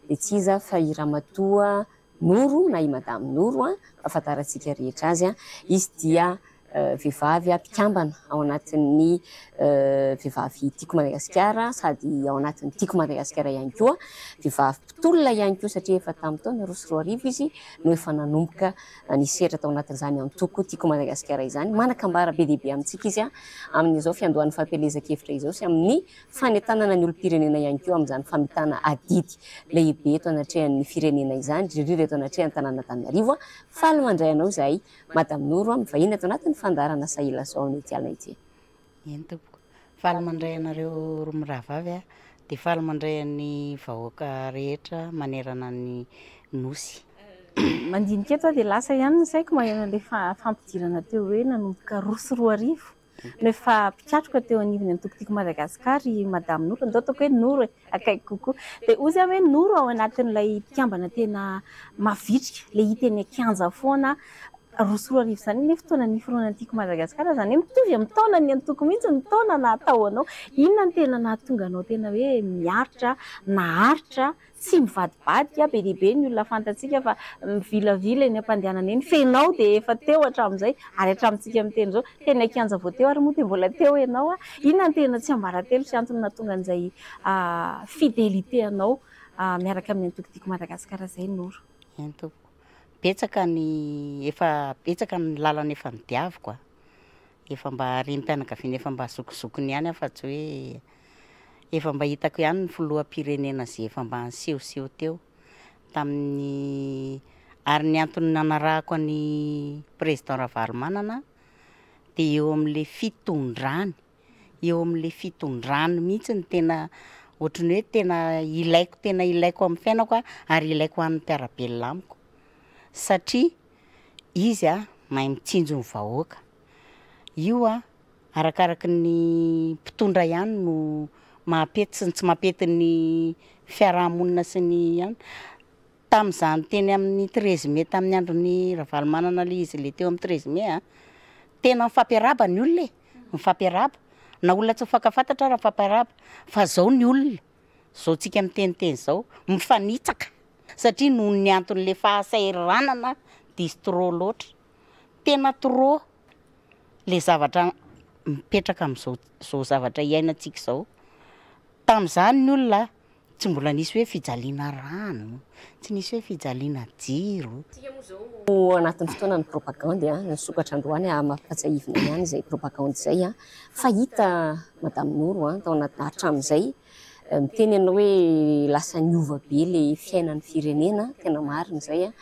dia tsy iza fa i Ramatoa Noro na i Madame Noro, fahafantarantsika rehetra azy. Izy dia vehivavy mpikambana ao anatin'ny vehivavy Tiako Madagasikara sady ao anatin'ny Tiako Madagasikara ihany koa. Vehivavy mpitolona ihany koa satria efa tamin'ny taona 2002 izy no efa nanomboka nisehatra tao anatin'izany antoko Tiako Madagasikara izany. Manan-kambara be dia be amintsika izy amin'izao fiandohan'ny fampielezan-kevitra izao sy amin'ny fanentanana ny olom-pirenena ihany koa amin'izany famitana adidy lehibe eto anatrehan'ny firenena izany, indrindra eto anatrehan'ny tanàn'Antananarivo. Faly mandray anao izahay Madame Noro mivahiny ato anatin'ny fandaharana Sahila Soa amin'ity alina ity. Eny tompoko. Faly mandray anareo roa mirahavavy aho, dia faly mandray an'ny vahoaka rehetra manerana ny Nosy. Mandinika eto aho dia lasa ihany ny saiko maheno an'ilay fampidirana teo hoe nanomboka 2002 no efa mpikatroka teo anivon'ny antoko Tiako Madagasikara i Madame Noro, ndao ataoko hoe Noro e, akaiky kokoa. Dia hoy izy hoe Noro ao anatin'ilay mpikambana tena mavitrika, ilay hita eny an-kianja foana. 2002 izany anie fotoana niforonan'ny Tiako Madagasikara, izany hoe mitovy amin'ny taonan'ny antoko mihitsy ny taona nahatao anao. Inona no tena nahatonga anao tena hoe miaritra, naharitra tsy mivadibadika, be dia be ny olona fantatsika fa mivilavila eny am-pandehanana eny, f'enao dia efa teo hatramin'izay ary hatramintsika miteny izao, teny an-kianja vao teo ary moa dia mbola teo ianao. Inona no tena tsiambaratelo sy antony nahatonga an'izay fidélité anao miaraka amin'ny antoko Tiako Madagasikara izay Noro? Eny tompoko, betsaka ny efa betsaka ny lalana efa nodiaviko a, efa mba renim-pianakaviana efa mba zokizokiny ihany aho fa tsy hoe Efa mba hitako ihany ny filoham-pirenena izay efa mba nisehoseho teo tamin'ny ary ny antony nanarahako an'i Président Ravalomanana dia eo amin'ilay fitondrany, eo amin'ilay fitondrany mihitsy no tena ohatran'ny hoe tena ilaiko tena ilaiko amin'ny fiainako ary ilaiko ho an'ny mpiara-belona amiko satria izy mahay mitsinjo ny vahoaka, io Arakaraky ny mpitondra ihany no mahapety sy ny tsy mampety ny fiarahamonina sy ny an. Tamin'izany teny amin'ny treize mai tamin'ny andron'i Ravalomanana ilay izy ilay teo amin'ny treize mai an, tena mifampiarahaba ny olona e, mifampiarahaba, na olona tsy mifankafantatra ara mifampiarahaba, fa zao ny olona, zao tsika miteniteny zao, mifanitsaka satria noho ny anton'ilay fahasahiranana diso trop loatra, tena trop. le zavatra mipetraka am'zao zao zavatra iainantsika izao, tamin'izany ny olona tsy mbola nisy hoe fijaliana rano, tsy nisy hoe fijaliana jiro. Tsika moa izao ao anatin'ny fotoanan'ny propagandy a, nisokatra androany a, mampatsiahivina ihany izay propagandy izay a, fa hita Madame Noro a, tao anaty hatramin'izay. Miteny ianao hoe lasa niova be ilay fiainan'ny firenena, tena marina izay an.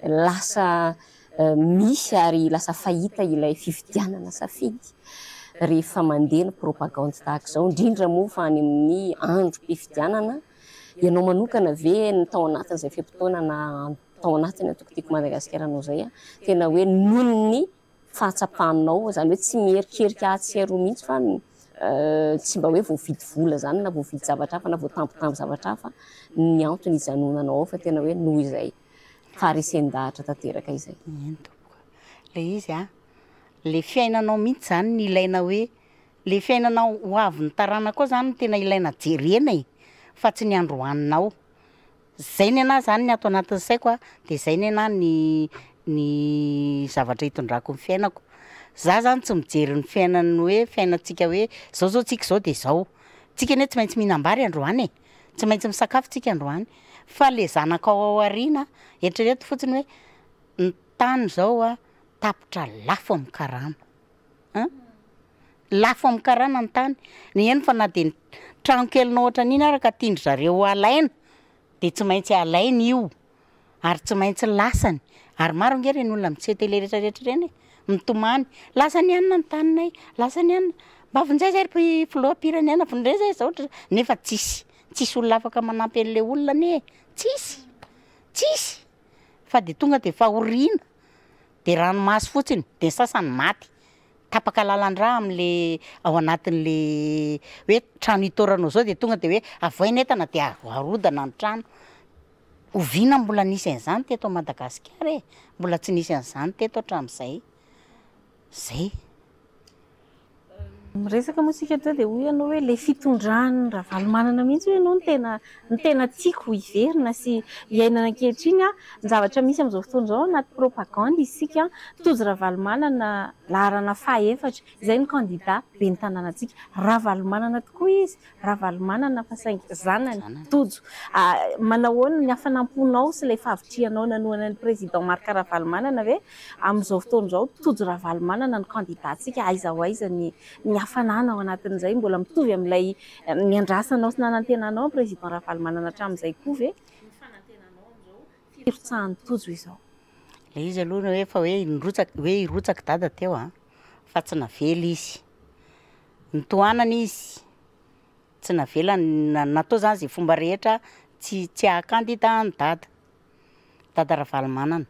Lasa misy ary lasa fahita ilay fifidianana safidy rehefa mandeha ny propagandy tahaka izao, indrindra moa fa any amin'ny androm-pifidianana. Ianao manokana ve ny tao anatin'izay fe-potoana na tao anatin'ny antoko Tiako Madagasikara anao izay, tena hoe noho ny fahatsapanao, izany hoe tsy mierikerika atsy sy aroa mihitsy fa tsy mba hoe voavidy vola izany na voavidy zavatra hafa na voatambitamby zavatra hafa ny antony hijanonanao ao fa tena hoe noho izay faharesen-dahatra tanteraka izay. Eny tompoko. Ilay izy an, ilay fiainanao mihitsy izany no ilaina hoe, ilay fiainanao ho avin'ny taranakao izany no tena ilaina jerena e, fa tsy ny androaninao. Zay nenah zany ny ato anatin'ny saiko a, de zay nenah ny ny zavatra itondrako ny fiainako, za zany tsy mijery ny fiainan'ny hoe fiainantsika hoe zao zao tsika zao de zao, tsika anie tsy maintsy mihinam-bary androany e, tsy maintsy misakafo tsika androany, fa le zanakao ao aoriana eritrereto fotsiny hoe ny tany zao a tapitra lafo amin'ny karama. An! Lafo amin'ny karana ny tany. Ny eny fa na dia ny trano kelinao ohatran'iny ara ka tian-dry zareo alaina dia tsy maintsy alainy io ary tsy maintsy lasany. Ary maro ange ireny olona miseho télé rehetra rehetra ireny e! Mitomany, lasan'i anona ny taninay, lasan'i anona, mba vonjeo izay ry filoham-pirenena, vonjeo izay izao, nefa tsisy, tsisy olona afaka manampy an'ilay olona anie e! Tsisy! Tsisy! Fa dia tonga dia fahoriana. de ranomaso fotsiny de ny sasany maty tapaka lalandrà amle ao anatin'le hoe trano itoeranao zao de tonga de hoe avoay ny entana de arodana ny trano, oviana mbola nisy an'izany teto Madagasikara e? Mbola tsy nisy an'izany teto hatramin'izay, zay. Miresaka moa isika teo dia hoy ianao hoe ilay fitondran'i Ravalomanana mihitsy hoy ianao no tena no tena tiako hiverina sy hiainana ankehitriny. Ny zavatra misy amin'izao fotoana izao anaty propagande isika, Tojo Ravalomanana laharana fahaefatra, izay no kandida ben'ny tanànantsika. Ravalomanana tokoa izy, Ravalomanana fa saingy zanany, Tojo. Manao ahoana ny hafanam-ponao sy ilay fahavitrihanao nanohana ny Président Marc Ravalomanana ve amin'izao fotoana izao? Tojo Ravalomanana no candidat-ntsika, aiza ho aiza ny ny hafanana ao anatin'izay? Mbola mitovy amin'ilay niandrasanao sy nanantenanao ny Président Ravalomanana hatramin'izay koa ve ny fanantenanao amin'izao firotsahan'i Tojo izao? Ilay izy aloha hoe efa hoe nirotsaka, hoe hirotsaka Dada teo an, fa tsy navela izy. Notohanana izy, tsy navelany, natao zany ze fomba rehetra tsy tsy haha kandida an'i Dada, Dada Ravalomanana.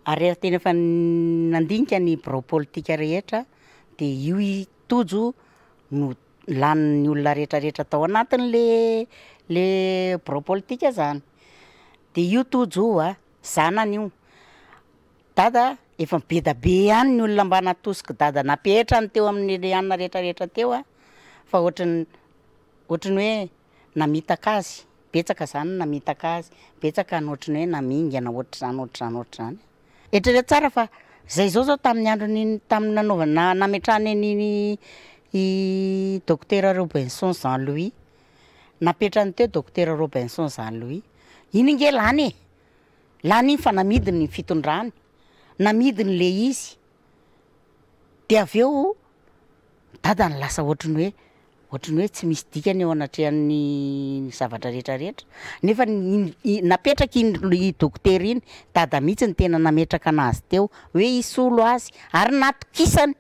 Ary raha tena efa nandinika ny birao politika rehetra de io i Tojo no lanin'ny olona rehetrarehetra tao anatin'le le birao politika zany. De io Tojo io a, zanany io. Dada efa be da be ihany ny olona mba natosiky dada napetrany teo amin'ny le anona rehetra rehetra teo a, fa ohatran'ny ohatran'ny hoe namitaka azy, betsaka zany ny namitaka azy, betsaka ny ohatran'ny hoe namingana ohatr'izany ohatr'izany ohatr'izany. Eritrereto tsara fa zay zao zao tamin'ny andron'iny tamin'ny nanaovana nametrahana an'iny i Dokotera Robinson Jean Louis, napetrany teo Dokotera Robinson Jean Louis, iny nge lany e! Lany iny fa namidiny ny fitondrany, namidiny le izy, de avy eo dadany lasa ohatry ny hoe ohatry ny hoe tsy misy dikany eo anatrehan'ny zavatra rehetra rehetra, nefa ny napetraky iny i dokotera iny, dada mihitsy no tena nametraka anazy teo hoe hisolo azy ary natokisany,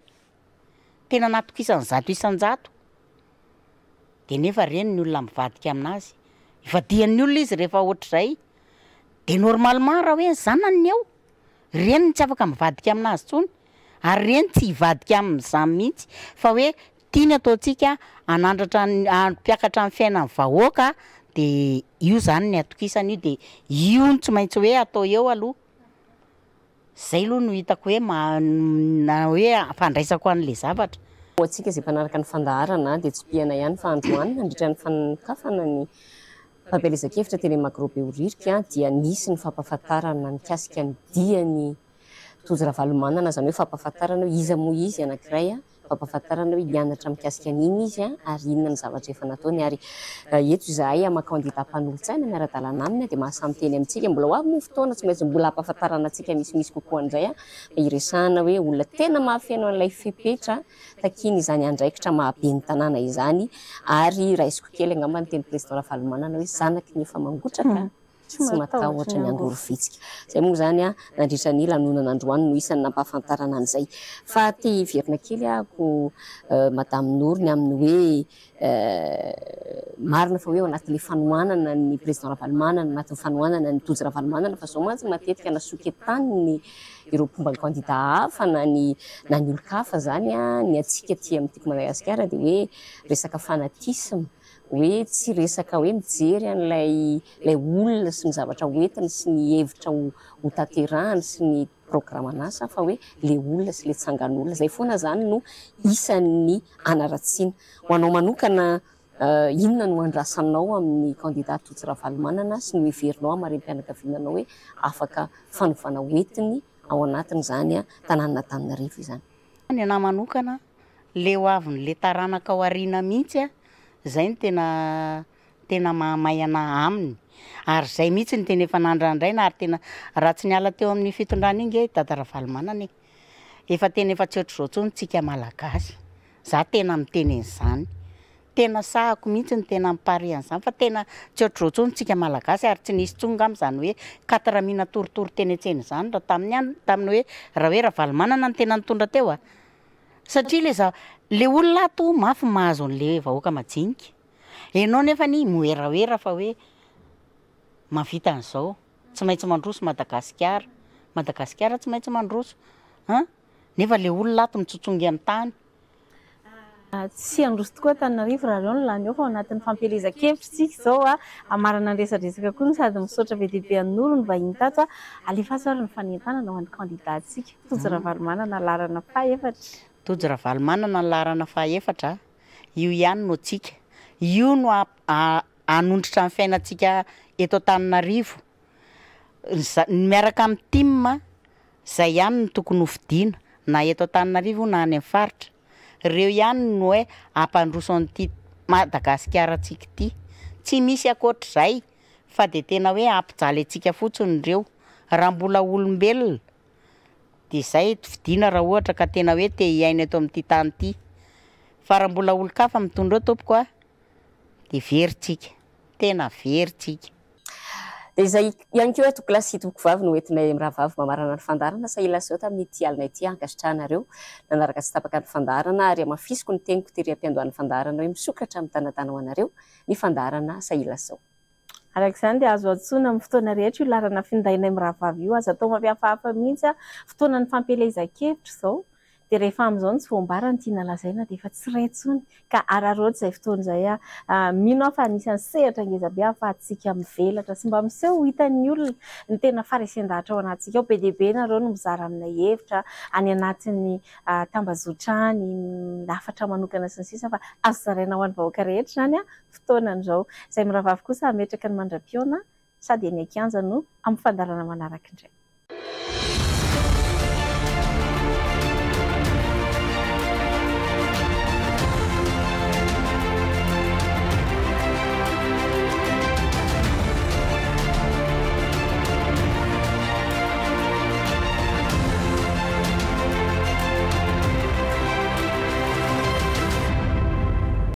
tena natokisany 100%. De nefa reny ny olona mivadika aminazy, ivadihan'ny olona izy rehefa ohatr'izay, de normalement raha hoe ny zanany ny eo, reniny tsy afaka mivadika aminazy tsony, ary reny tsy hivadika amin'izany mihitsy fa hoe tiany ataontsika hanandratra ny hampiakatra ny fiainan'ny vahoaka de io zany ny atokisana io de io no tsy maintsy hoe atao eo aloha. Zay aloha no hitako hoe ma na hoe fandraisako an'le zavatra. Ho antsika izay mpanaraka ny fandaharana dia tsipihana ihany fa androany nandritra ny fanokafana ny fampielezan-kevitra teny Magro Behoririka dia nisy ny fampahafantarana mikasika ny dian'i. Tojo Ravalomanana, izany hoe fampahafantarana hoe iza moa izy anankiray, fampahafantarana hoe hianatra mikasika an'iny izy ary inona ny zavatra efa nataony. Ary eto izahay amin'ny maha kandida mpanolotsaina miara-dalana aminy dia mahasahy miteny amintsika, mbola ho avy moa ny fotoana tsy maintsy mbola hampahafantarana antsika misimisy kokoa an'izay fa hiresahana hoe olona tena mahafeno an'ilay fepetra takiana izany andraikitra maha ben'ny tanàna izany ary raisiko kely angamba ny tenin'ny Président Ravalomanana hoe zanaky ny efa mangotraka tsy matahotra ny angorovitsika. Izay moa izany nandritra ny lanonana androany no isan'ny nampahafantarana an'izay. Fa te hiverina kely ahako Madame Noro ny amin'ny hoe marina fa hoe ao anatin'ilay fanohanana ny Président Ravalomanana, anatin'ny fanohanana ny Tojo Ravalomanana fa izao mantsy matetika na soketany ireo mpomba ny kandida hafa na ny na ny olon-kafa izany ny antsika aty amin'ny Tiako Madagasikara dia hoe resaka fanatisme hoe tsy resaka hoe mijery an'ilay ilay olona sy ny zavatra hoentiny sy ny hevitra ho ho tanterahany sy ny programan'asa fa hoe le olona sy le tsangan'olona izay foana izany no isan'ny anaratsiana. Ho anao manokana inona no andrasanao amin'ny kandida Tojo Ravalomanana sy ny heverinao hamarim-pianakaviana anao hoe afaka fanovana hoentiny ao anatin'izany tanànan'Antananarivo izany? Ny anahy manokana, le ho avin'le taranaka ao aoriana mihitsy zay no tena tena mahamay anahy aminy ary zay mihitsy no tena efa nandrandraina ary tena raha tsy niala teo amin'ny fitondrana iny nge Dada Ravalomanana e, efa tena efa tsy ohatr'izao intsony tsika malagasy, za tena miteny an'izany, tena sahako mihitsy ny tena mi-parier an'izany fa tena tsy ohatr'izao intsony tsika malagasy ary tsy nisy intsony ngamba izany hoe quatre mille torotoro teny an-tsena izany raha tamin'ny andro tamin'ny hoe raha hoe Ravalomanana no tena nitondra teo a! Satria le za le olona ato mafy mahazo an'le vahoaka majinika, enao nefany miwerawera fa hoe mahavita an'izao, tsy maintsy mandroso Madagasikara, Madagasikara tsy maintsy mandroso an, nefa le olona ato mitsotsongy amin'ny tany. Tsy handroso tokoa Antananarivo raha ireo no lany eo fa ao anatin'ny fampielezan-kevitra isika izao a, hamarana ny resadresaka koa no sady misaotra be dia be an'i Noro ny vahiny tato a, alefaso ary ny fanentanana ho an'ny kandidantsika. Tojo Ravalomanana laharana fahaefatra. Tojo Ravalomanana laharana fahaefatra a, io ihany no antsika, io no hanondrotra ny fiainantsika eto Antananarivo, ny miaraka amin'ny tim zay ihany no tokony ho fidiana na eto Antananarivo io na any amin'ny faritra, reo ihany no hoe hampandroso an'ity Madagasikara-ntsika ity, tsy misy ankoatr'izay fa dia tena hoe hampijaly antsika fotsiny ireo, raha mbola olombelona dia izay fidiana raha ohatra ka tena hoe te hiaina eto amin'ity tany ity, fa raha mbola olon-kafa mitondra eo tompoko a, dia very tsika, tena very tsika. Dia izay ihany koa tompokolahy sy tompokovavy no entinay mirahavavy mamarana ny fandaharana Sahila Seho tamin'ity alina ity. Ankasitrahanareo nanaraka tsy tapaka ny fandaharana ary hamafisiko ny teniko tery am-piandohan'ny fandaharana hoe misokatra mitanatana ho anareo ny fandaharana Sahila Seho. Araka izany dia azo antsoina amin'ny fotoana rehetra io laharana findainay mirahavavy io. Aza atao mampihafahafa mihitsy. Fotoanan'ny fampielezan-kevitra izao. Dia rehefa amin'izao no tsy voambara ny tiana lazaina dia efa tsy re intsony. Ka araraoty izay fotoana izay. Mino aho fa anisan'ny sehatra ngezabe ahafahantsika mivelatra sy mba miseho ho hitan'ny olona ny tena faharesen-dahatra ao anatintsika ao. Be dia be nareo no mizara aminay hevitra any anatin'ny tambazotra any, ny hafatra manokana sy ny sisa fa azo zaraina ho an'ny vahoaka rehetra izany fotoanan'izao. Izay mirahavavy kosa hametraka ny mandra-pihaona sady eny an-kianja no amin'ny fandaharana manaraka indray.